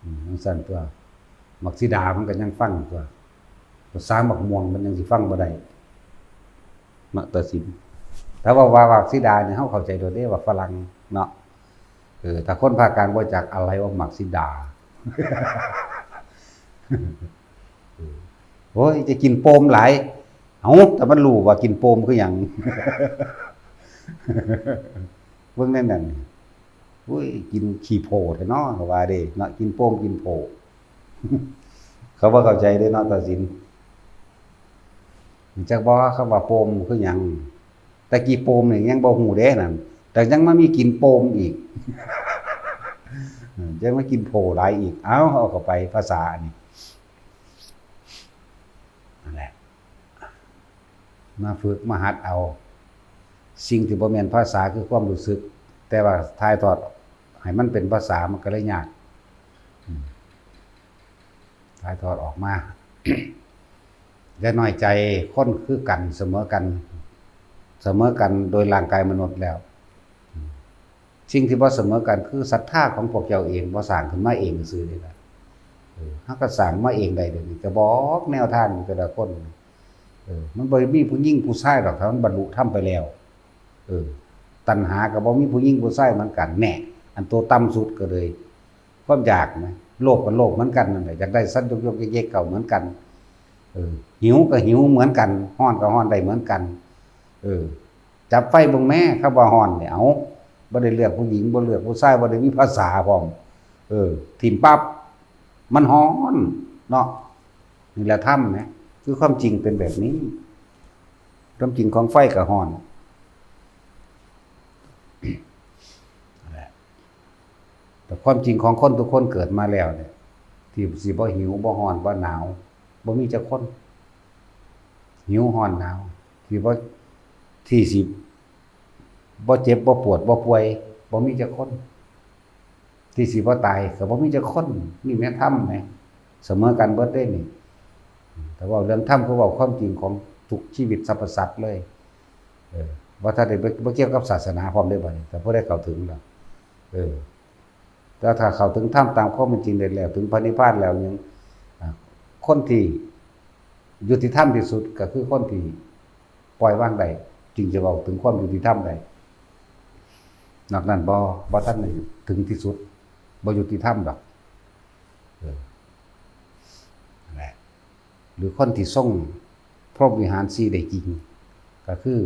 อืม จังซั่นตัว หมากสีดามันก็ยังฟังตัว ภาษาหมากม่วงมันยังสิฟังบ่ได้ เนาะ ตัดสิน ถ้าว่า ว่าหมากสีดาเนี่ย เขาเข้าใจโดยเด้ว่าฝรั่งเนาะ เออ ถ้าคนภาคกลางบ่จักอะไรว่าหมากสีดา โอ้ย จะกินโปมหลาย เอ้า แต่มันรู้ว่ากินโปมคือหยัง เบิ่งแนวนั้น โอ้ย กินขี้โพแท้เนาะ เขาว่าเด้เนาะ กินโปมกินโพ เขาบ่เข้าใจเด้เนาะ ตัดสิน จักบ่คำว่าโปมคือหยัง แต่กี้โปมนี่ยังบ่ฮู้เด้นั่น แต่ยังมามีกินโปมอีก เออ ยังมากินโพหลายอีก เอ้า เอาเข้าไปภาษาอันนี้ นั่นแหละ มาฝึกมาหัดเอา สิ่งที่บ่แม่นภาษาคือความรู้สึก แต่ว่าถ่ายทอดให้มันเป็นภาษามันก็เลยยาก อืม ถ่ายทอดออกมา อย่าน้อยใจ คนคือกัน เสมอกัน เสมอกันโดยร่างกายมนุษย์แล้ว สิ่งที่บ่เสมอกันคือศรัทธาของพวกเจ้าเอง บ่สร้างขึ้นมาเองซื่อๆ นี่ล่ะ เออ เฮาก็สร้างมาเองได้ เดี๋ยวนี้ก็บอกแนวทางแต่ละคน เออ มันบ่มีผู้หญิงผู้ชายดอก ถ้ามันบรรลุธรรมไปแล้ว เออ ตัณหาก็บ่มีผู้หญิงผู้ชายเหมือนกัน แน่ อันตัวต่ำสุดก็เลย ความอยากนะ โลภก็โลภเหมือนกันนั่นแหละ อยากได้สัตว์ยกๆ เย็กๆ ก็เหมือนกัน เออ หิวก็หิวเหมือนกัน ร้อนก็ร้อนได้เหมือนกัน เออ จับไฟเบิ่งแม้ คำว่าร้อนเนี่ย เอ้า บ่ได้เลือกผู้หญิง บ่เลือกผู้ชาย บ่ได้มีภาษาพร้อม เออ ถิ่มปั๊บ มันร้อนเนาะ นี่แหละธรรมนะ คือความจริงเป็นแบบนี้ ความจริงของไฟก็ร้อน แต่ความจริงของคนทุกคนเกิดมาแล้วเนี่ย ที่สิบ่หิว บ่ร้อน บ่หนาว บ่มีจักคน หิว ร้อน หนาว ที่บ่ ที่สิบ่เจ็บ บ่ปวด บ่ป่วย บ่มีจักคน ที่สิบ่ตายก็บ่มีจักคน นี่แม่นธรรมแหม เสมอกันเบิดเด้นี่ แต่เว้าเรื่องธรรมก็เว้าความจริงของทุกชีวิตสรรพสัตว์เลย เออ บ่ทันได้ บ่ บ่เกี่ยวกับศาสนาพร้อมเด้บัดนี้ แต่ผู้ใดเข้าถึงแล้ว เออ แต่ถ้าเข้าถึงธรรมตามความเป็นจริงได้แล้ว ถึงพระนิพพานแล้วยัง อ่า คนที่ ยุติธรรมที่สุดก็คือคนที่ปล่อยวางได้ จึงจะเว้าถึงความยุติธรรมได้ นอกนั้นบ่ บ่ทันได้ถึงที่สุด บ่ยุติธรรมดอก เออ นั่นแหละ หรือคนที่ทรงพรหมวิหารสี่ได้จริง ก็คือ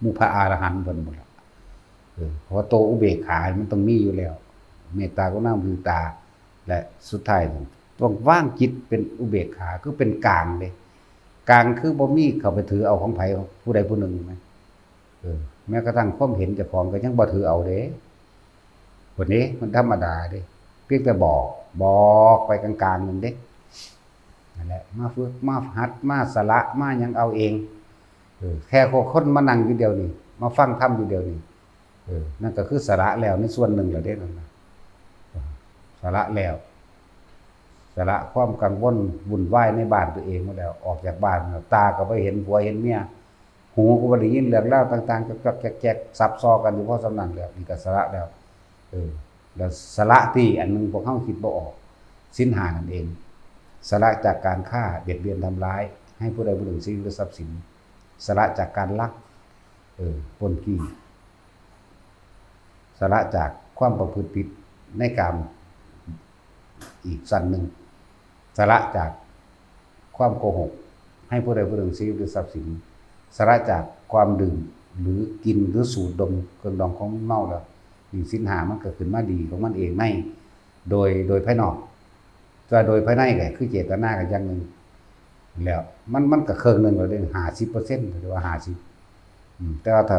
หมู่พระอรหันต์เพิ่นหมดละ เออ เพราะว่าตัวอุเบกขามันต้องมีอยู่แล้ว เมตตากรุณามุทิตา และสุดท้ายต้องวางจิตเป็นอุเบกขา คือเป็นกลางเลย กลางคือบ่มีเข้าไปถือเอาของไผ ผู้ใดผู้หนึ่งนะ เออ แม้กระทั่งความเห็นเจ้าของก็ยังบ่ถือเอาเด้ คนนี้มันธรรมดาเด้ เพียงแต่บอก บอกไปกลางๆ หนึ่งเด้ นั่นแหละ มาฝึก มาหัด มาสละ มาหยังเอาเอง เออ แค่คนมานั่งอยู่เดียวนี่ มาฟังธรรมอยู่เดียวนี่ เออ นั่นก็คือสละแล้วในส่วนหนึ่งแล้วเด้ นั่นนะ สละแล้ว สละความกังวลวุ่นวายในบ้านตัวเองหมดแล้ว ออกจากบ้านแล้ว ตาก็บ่เห็นผัวเห็นเมีย หูก็บ่ได้ยินเรื่องราวต่างๆ จอกๆ แจกๆ สับซอกันอยู่พอส่ำนั้นแล้ว นี่ก็สละแล้ว เออ แล้วสละที่อันหนึ่งพวกเฮาคิดบ่ออก ศีลห้านั่นเอง สละจากการฆ่า เบียดเบียนทำร้าย ให้ผู้ใดผู้หนึ่งเสียชีวิตหรือทรัพย์สิน สละจากการลัก เออ ปล้นจี้ สละจากความประพฤติผิดในกาม อีกสั้นหนึ่ง สละจากความโกหก ให้ผู้ใดผู้หนึ่งเสียชีวิตหรือทรัพย์สิน สละจากความดื่ม หรือกิน หรือสูดดมเครื่องดองของเมาแล้ว นี่ศีลห้ามันก็ขึ้นมาดีของมันเองใน โดย โดยภายนอก แต่โดยภายในก็คือเจตนาก็อย่างหนึ่ง แล้วมัน มันก็เครื่องหนึ่งแล้วเด้ ห้าสิบเปอร์เซ็นต์ หรือว่าห้าสิบ อืม แต่ว่าถ้า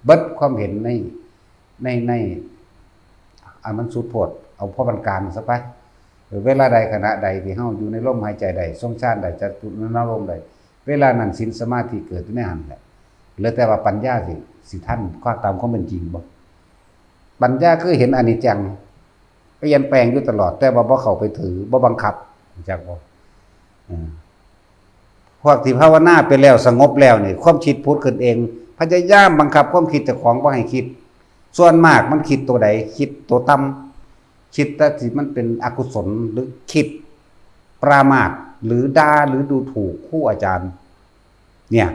เบิดความเห็นใน ใน ใน อันมันสุดโพด เอาพอปานกลางซะไป เวลาใดขณะใดที่เฮาอยู่ในลมหายใจใด ทรงฌานใด จตุรณารมณ์ใด เวลานั้นศีลสมาธิเกิดอยู่ในหั้นแหละ เหลือแต่ว่าปัญญาสิ สิทันความ ตามความเป็นจริงบ่ ปัญญาคือเห็นอนิจจัง เปลี่ยนแปลงอยู่ตลอด แต่ว่าบ่เข้าไปถือ บ่บังคับ รู้จักบ่ อืม พวกที่ภาวนาไปแล้ว สงบแล้วนี่ ความคิดผุดขึ้นเอง พยายามบังคับความคิดเจ้าของบ่ให้คิด ส่วนมากมันคิดตัวใด คิดตัวต่ำ คิดแต่ที่มันเป็นอกุศล หรือคิดปรามาส หรือด่า หรือดูถูกครูอาจารย์ เนี่ย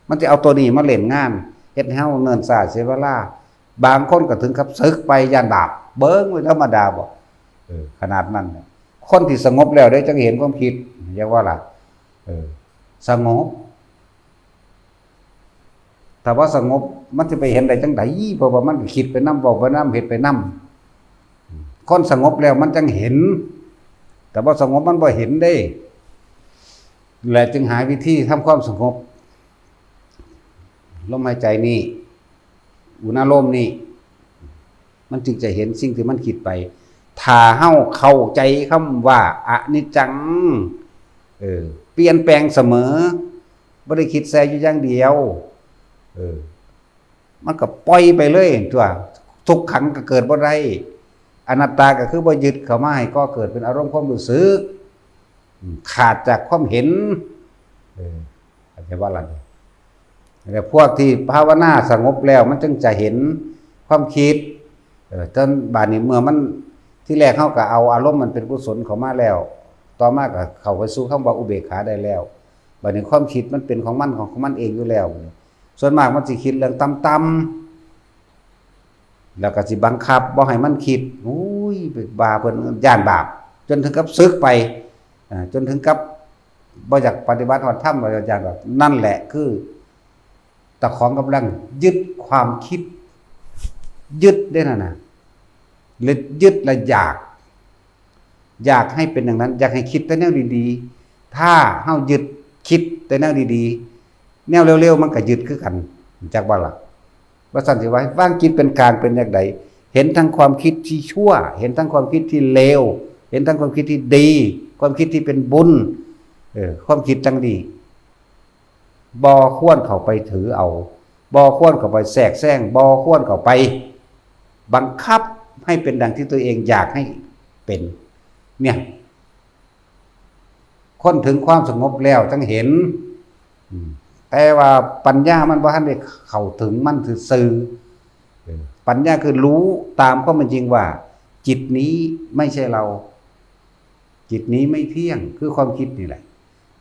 มันจะเอาตัวนี้มาเล่นงาน เฮ็ดให้เฮาเนิ่นช้าเสียเวลา บางคนก็ถึงกับสึกไปย้านบาป เบิ่งไว้ธรรมดาบ่ เออ ขนาดนั้นน่ะ คนที่สงบแล้วเด้จั่งเห็นความคิด เรียกว่าล่ะ เออ สงบ ถ้าบ่สงบมันสิไปเห็นได้จั่งใด เพราะว่ามันก็คิดไปนำ เว้าไปนำ เฮ็ดไปนำ คนสงบแล้วมันจั่งเห็น แต่บ่สงบมันบ่เห็นเด้ และจึงหาวิธีทำความสงบ ลมหายใจนี่ อุณาโลมนี่ มันจึงจะเห็นสิ่งที่มันคิดไป ถ้าเฮาเข้าใจคำว่าอนิจจัง เออ เปลี่ยนแปลงเสมอ บ่ได้คิดแซ่อยู่อย่างเดียว เออ มันก็ปล่อยไปเลยตั๊ว ทุกขังก็เกิดบ่ได้ อนัตตาก็คือบ่ยึดเข้ามาให้ก่อเกิดเป็นอารมณ์ความรู้สึก อืม ขาดจากความเห็น เออ เข้าใจบ่ล่ะนี่ แต่พวกที่ภาวนาสงบแล้วมันจึงจะเห็นความคิด เออ จนบาดนี้เมื่อมัน ที่แรกเฮาก็เอาอารมณ์มันเป็นกุศลเข้ามาแล้ว ต่อมาก็เข้าไปสู่คำว่าอุเบกขาได้แล้ว บาดนี้ความคิดมันเป็นของมัน ของมันเองอยู่แล้ว ส่วนมากมันสิคิดเรื่องต่ำๆ แล้วก็สิบังคับบ่ให้มันคิด อุ้ย ไปว่าเพิ่น ย้านบาป จนถึงกับสึกไป อ่า จนถึงกับบ่อยากปฏิบัติฮอดธรรม ว่าย้านบาป นั่นแหละคือเจ้าของกำลังยึดความคิด ยึดเด้นั่นน่ะ และยึดและอยาก อยากให้เป็นอย่างนั้น อยากให้คิดแต่แนวดีๆ ถ้าเฮายึดคิดแต่แนวดีๆ แนวเลวๆ มันก็ยึดคือกัน รู้จักบ่ล่ะ ว่าซั่นสิว่า วางจิตเป็นกลางเป็นจั่งใด เห็นทั้งความคิดที่ชั่ว เห็นทั้งความคิดที่เลว เห็นทั้งความคิดที่ดี ความคิดที่เป็นบุญ เออ ความคิดจั่งนี้ บ่ควรเข้าไปถือเอา บ่ควรเข้าไปแทรกแซง บ่ควรเข้าไปบังคับให้เป็นดังที่ตัวเองอยากให้เป็น เนี่ย คนถึงความสงบแล้วจั่งเห็น อืม แต่ว่าปัญญามันบ่ทันได้เข้าถึงมันซื่อๆ เออ ปัญญาคือรู้ตามความเป็นจริงว่า จิตนี้ไม่ใช่เรา จิตนี้ไม่เที่ยง คือความคิดนี่แหละ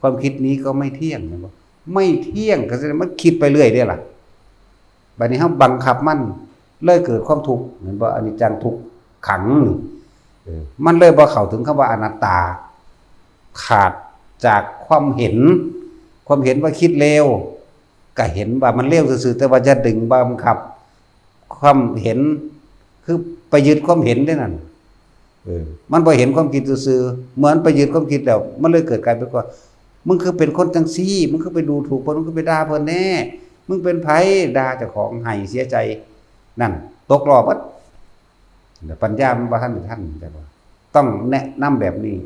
ความคิดนี้ก็ไม่เที่ยง เห็นบ่? ไม่เที่ยงก็แสดงมันคิดไปเรื่อยเด้ล่ะ บัดนี้เฮาบังคับมัน เลยเกิดความทุกข์ เห็นบ่? อนิจจังทุกขังนี่ เออ มันเลยบ่เข้าถึงคำว่าอนัตตา ขาดจากความเห็น ความเห็นว่าคิดเลว ก็เห็นว่ามันเลวซื่อๆ แต่ว่าอย่าดึงบังคับ ความเห็น คือไปยึดความเห็นได้นั่น เออ มันบ่เห็นความคิดซื่อๆ เหมือนไปยึดความคิดแล้ว มันเลยเกิดกลายเป็นว่า มึงคือเป็นคนจังซี่ มึงคือไปดูถูกเพิ่น มึงคือไปด่าเพิ่นแน่ มึงเป็นไผ ด่าเจ้าของ ไห้เสียใจ นั่น ตกรอบเบิด แต่ปัญญามันบ่ทันได้ทัน แต่ว่าต้องแนะนำแบบนี้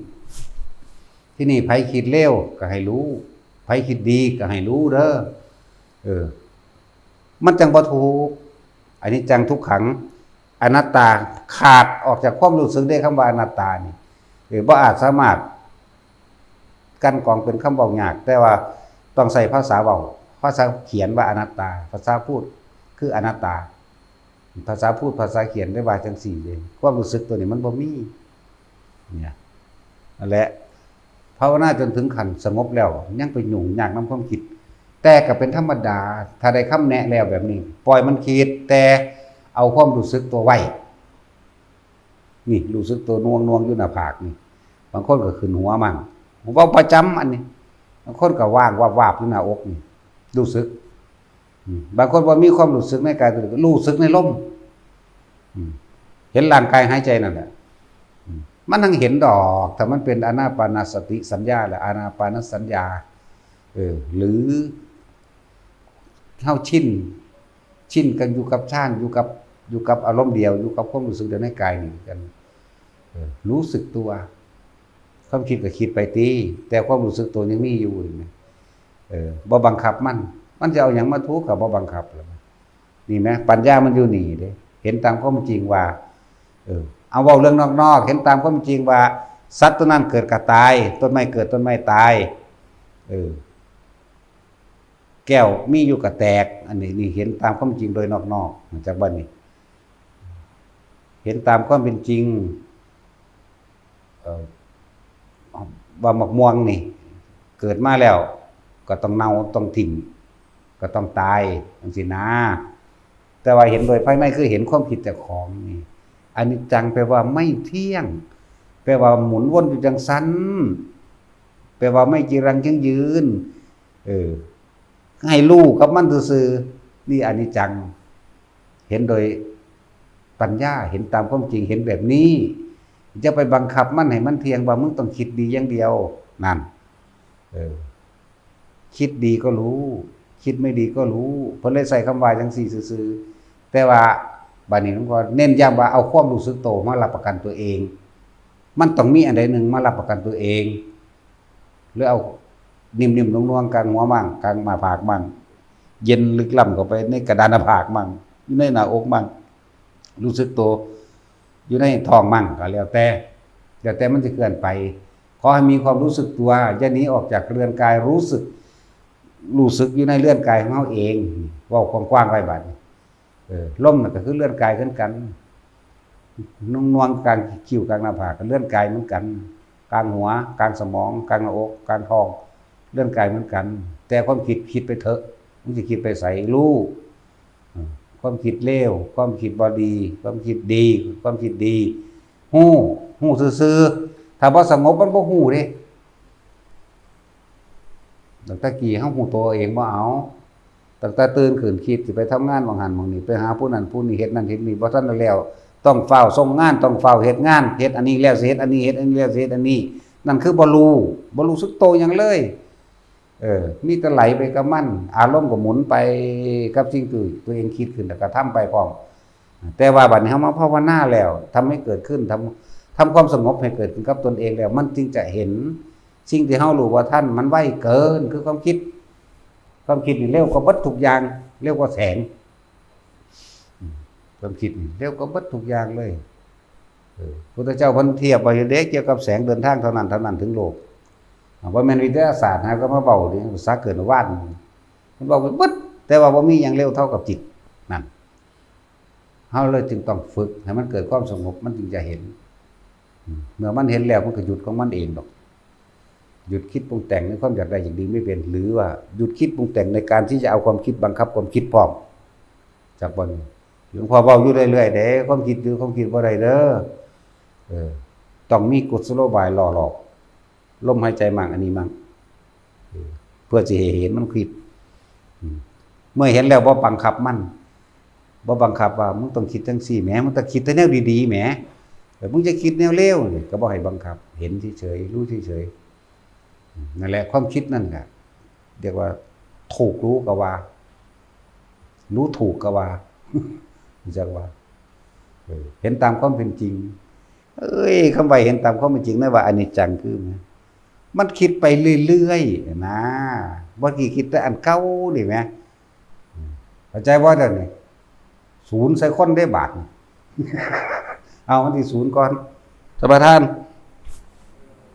ที่นี่ไผคิดเลวก็ให้รู้ ไผคิดดีก็ให้รู้เด้อ เออ มันจังบ่ทุกข์ อนิจจังทุกขัง อนัตตา ขาดออกจากความรู้สึกได้ คำว่าอนัตตานี่ เออ บ่อาจสามารถกลั่นกรองเป็นคำเว้ายาก แต่ว่าต้องใช้ภาษาเว้า ภาษาเขียนว่าอนัตตา ภาษาพูดคืออนัตตา ภาษาพูดภาษาเขียนได้ว่าจังซี่เด้ ความรู้สึกตัวนี้มันบ่มี เนี่ย นั่นแหละ ภาวนาจนถึงขั้นสงบแล้ว ยังไปยุ่งยากนำความคิด แต่ก็เป็นธรรมดา ถ้าได้คำแนะแล้วแบบนี้ ปล่อยมันคิด แต่เอาความรู้สึกตัวไว้ นี่ รู้สึกตัวหน่วงๆ อยู่หน้าผากนี่ บางคนก็ขึ้นหัวมั่ง เว้าประจำอันนี้ บางคนก็ว่างวาบๆ อยู่หน้าอกนี่ รู้สึก อืม บางคนว่ามีความรู้สึกในกายตัวเอง รู้สึกในลม อืม เห็นร่างกายหายใจนั่นแหละ อืม มันทั้งเห็นดอก ถ้ามันเป็นอานาปานสติสัญญา และอานาปานสัญญา เออ หรือเฮาชิน ชินกันอยู่กับฌาน อยู่กับ อยู่กับอารมณ์เดียว อยู่กับความรู้สึกเดียวในกายนี่กัน เออ รู้สึกตัว ความคิดก็คิดไปติ แต่ความรู้สึกตัวยังมีอยู่ เห็นไหม? เออ บ่บังคับมัน มันจะเอาหยังมาทุกข์ก็บ่บังคับแล้ว นี่ไหม? ปัญญามันอยู่นี่เด้ เห็นตามความจริงว่า เออ เอาเว้าเรื่องนอกๆ เห็นตามความจริงว่า สัตว์ตัวนั้นเกิดก็ตาย ต้นไม้เกิดต้นไม้ตาย เออ แก้วมีอยู่ก็แตก อันนี้ นี่เห็นตามความจริงโดยนอกๆ จากบัดนี้ เห็นตามความเป็นจริง เอ่อ ว่าหมากม่วงนี่ เกิดมาแล้ว ก็ต้องเน่า ต้องทิ้ง ก็ต้องตาย จังซี้นะ แต่ว่าเห็นโดยภายในคือเห็นความคิดเจ้าของนี่ อนิจจังแปลว่าไม่เที่ยง แปลว่าหมุนวนอยู่จังซั้น แปลว่าไม่จีรังยั่งยืน เออ ให้รู้กับมันซื่อๆ นี่อนิจจัง เห็นโดยปัญญา เห็นตามความจริง เห็นแบบนี้ อย่าไปบังคับมันให้มันเที่ยง ว่ามึงต้องคิดดีอย่างเดียว นั่น เออ คิดดีก็รู้ คิดไม่ดีก็รู้ เพิ่นเลยใช้คำว่าจังซี่ซื่อๆ แต่ว่าบัดนี้หลวงพ่อเน้นย้ำว่าเอาความรู้สึกโตมารับประกันตัวเอง มันต้องมีอันใดหนึ่งมารับประกันตัวเอง หรือเอานิ่มๆ นวลๆ กลางหัวมั่ง กลางหน้าผากมั่ง เย็นลึกล้ำเข้าไปในกระดานหน้าผากมั่ง อยู่ในหน้าอกมั่ง รู้สึกโต อยู่ในท้องมั่ง ก็แล้วแต่ แล้วแต่มันจะเคลื่อนไป ขอให้มีความรู้สึกตัว อย่าหนีออกจากเรือนกาย รู้สึก รู้สึกอยู่ในเรือนกายของเฮาเอง เว้ากว้างๆ ไว้บัดนี้ เออ ลมน่ะก็คือเรือนกายคือกัน นวลๆ กลางคิ้วกลางหน้าผากก็เรือนกายเหมือนกัน กลางหัว กลางสมอง กลางหน้าอก กลางท้อง เรือนกายเหมือนกัน แต่ความคิดคิดไปเถอะ มันสิคิดไปไส รู้ อืม ความคิดเลว ความคิดบ่ดี ความคิดดี ความคิดดี ฮู้ ฮู้ซื่อๆ ถ้าบ่สงบมันบ่ฮู้เด้ ตั้งแต่กี้เฮาฮู้ตัวเองบ่เอา ตั้งแต่ตื่นขึ้นคิดสิไปทำงานหม่องหั้นหม่องนี่ ไปหาผู้นั้นผู้นี่ เฮ็ดนั่นเฮ็ดนี่ บ่ทันได้แล้ว ต้องฟ้าวส่งงาน ต้องฟ้าวเฮ็ดงาน เฮ็ดอันนี้แล้วสิเฮ็ดอันนี้ เฮ็ดอันนี้แล้วสิเฮ็ดอันนี้ นั่นคือบ่รู้ บ่รู้สึกโตหยังเลย เออ มีแต่ไหลไปกับมัน อารมณ์ก็หมุนไปกับสิ่งที่ตัวเองคิดขึ้นแล้วก็ทำไปพร้อม แต่ว่าบัดนี้เฮามาภาวนาแล้ว ทำให้เกิดขึ้น ทำ ทำความสงบให้เกิดขึ้นกับตนเองแล้ว มันจึงจะเห็นสิ่งที่เฮารู้บ่ทัน มันไวเกิน คือความคิด ความคิดนี่เร็วกว่าเบิดทุกอย่าง เร็วกว่าแสง อืม ความคิดนี่เร็วกว่าเบิดทุกอย่างเลย เออ พุทธเจ้าเพิ่นเทียบไว้เด้ เกี่ยวกับแสงเดินทางเท่านั้นเท่านั้นถึงโลก อ่า บ่แม่นวิทยาศาสตร์นะ ก็มาเว้านี่ ภาษาเกินว่าน มันเว้าไปเบิด แต่ว่าบ่มีหยังเร็วเท่ากับจิต นั่น เฮาเลยจึงต้องฝึกให้มันเกิดความสงบ มันจึงจะเห็น อืม เมื่อมันเห็นแล้วมันก็หยุดของมันเองดอก หยุดคิดปรุงแต่งในความอยากได้อยากดีไม่เป็น หรือว่าหยุดคิดปรุงแต่งในการที่จะเอาความคิดบังคับความคิดพร้อม จากวันนี้หลวงพ่อเว้าอยู่เรื่อยๆเด้ ความคิดหรือความคิดบ่ได้เด้อ เออ ต้องมีกุศโลบายล่อหลอก ลมหายใจมั่งอันนี้มั่ง เออ เพื่อสิให้เห็นมันคิด อืม เมื่อเห็นแล้วบ่บังคับมัน บ่บังคับว่ามึงต้องคิดจังซี่แหม มึงต้องคิดแต่แนวดีๆแหม แต่มึงจะคิดแนวเลวนี่ก็บ่ให้บังคับ เห็นเฉยๆ รู้เฉยๆ อืม นั่นแหละ ความคิดนั่นแหละ เรียกว่า ถูกรู้ก็ว่า รู้ถูกก็ว่า จักว่า เออ เห็นตามความเป็นจริง เอ้ย คำว่าเห็นตามความเป็นจริงนะว่าอนิจจังคือหยัง มันคิดไปเรื่อยๆนะ บ่ได้คิดแต่อันเก่านี่แหม เข้าใจบ่เดี๋ยวนี้ ศูนย์ใส่คนได้บาดนี่ เอาอันที่ศูนย์ก่อน ท่านประธาน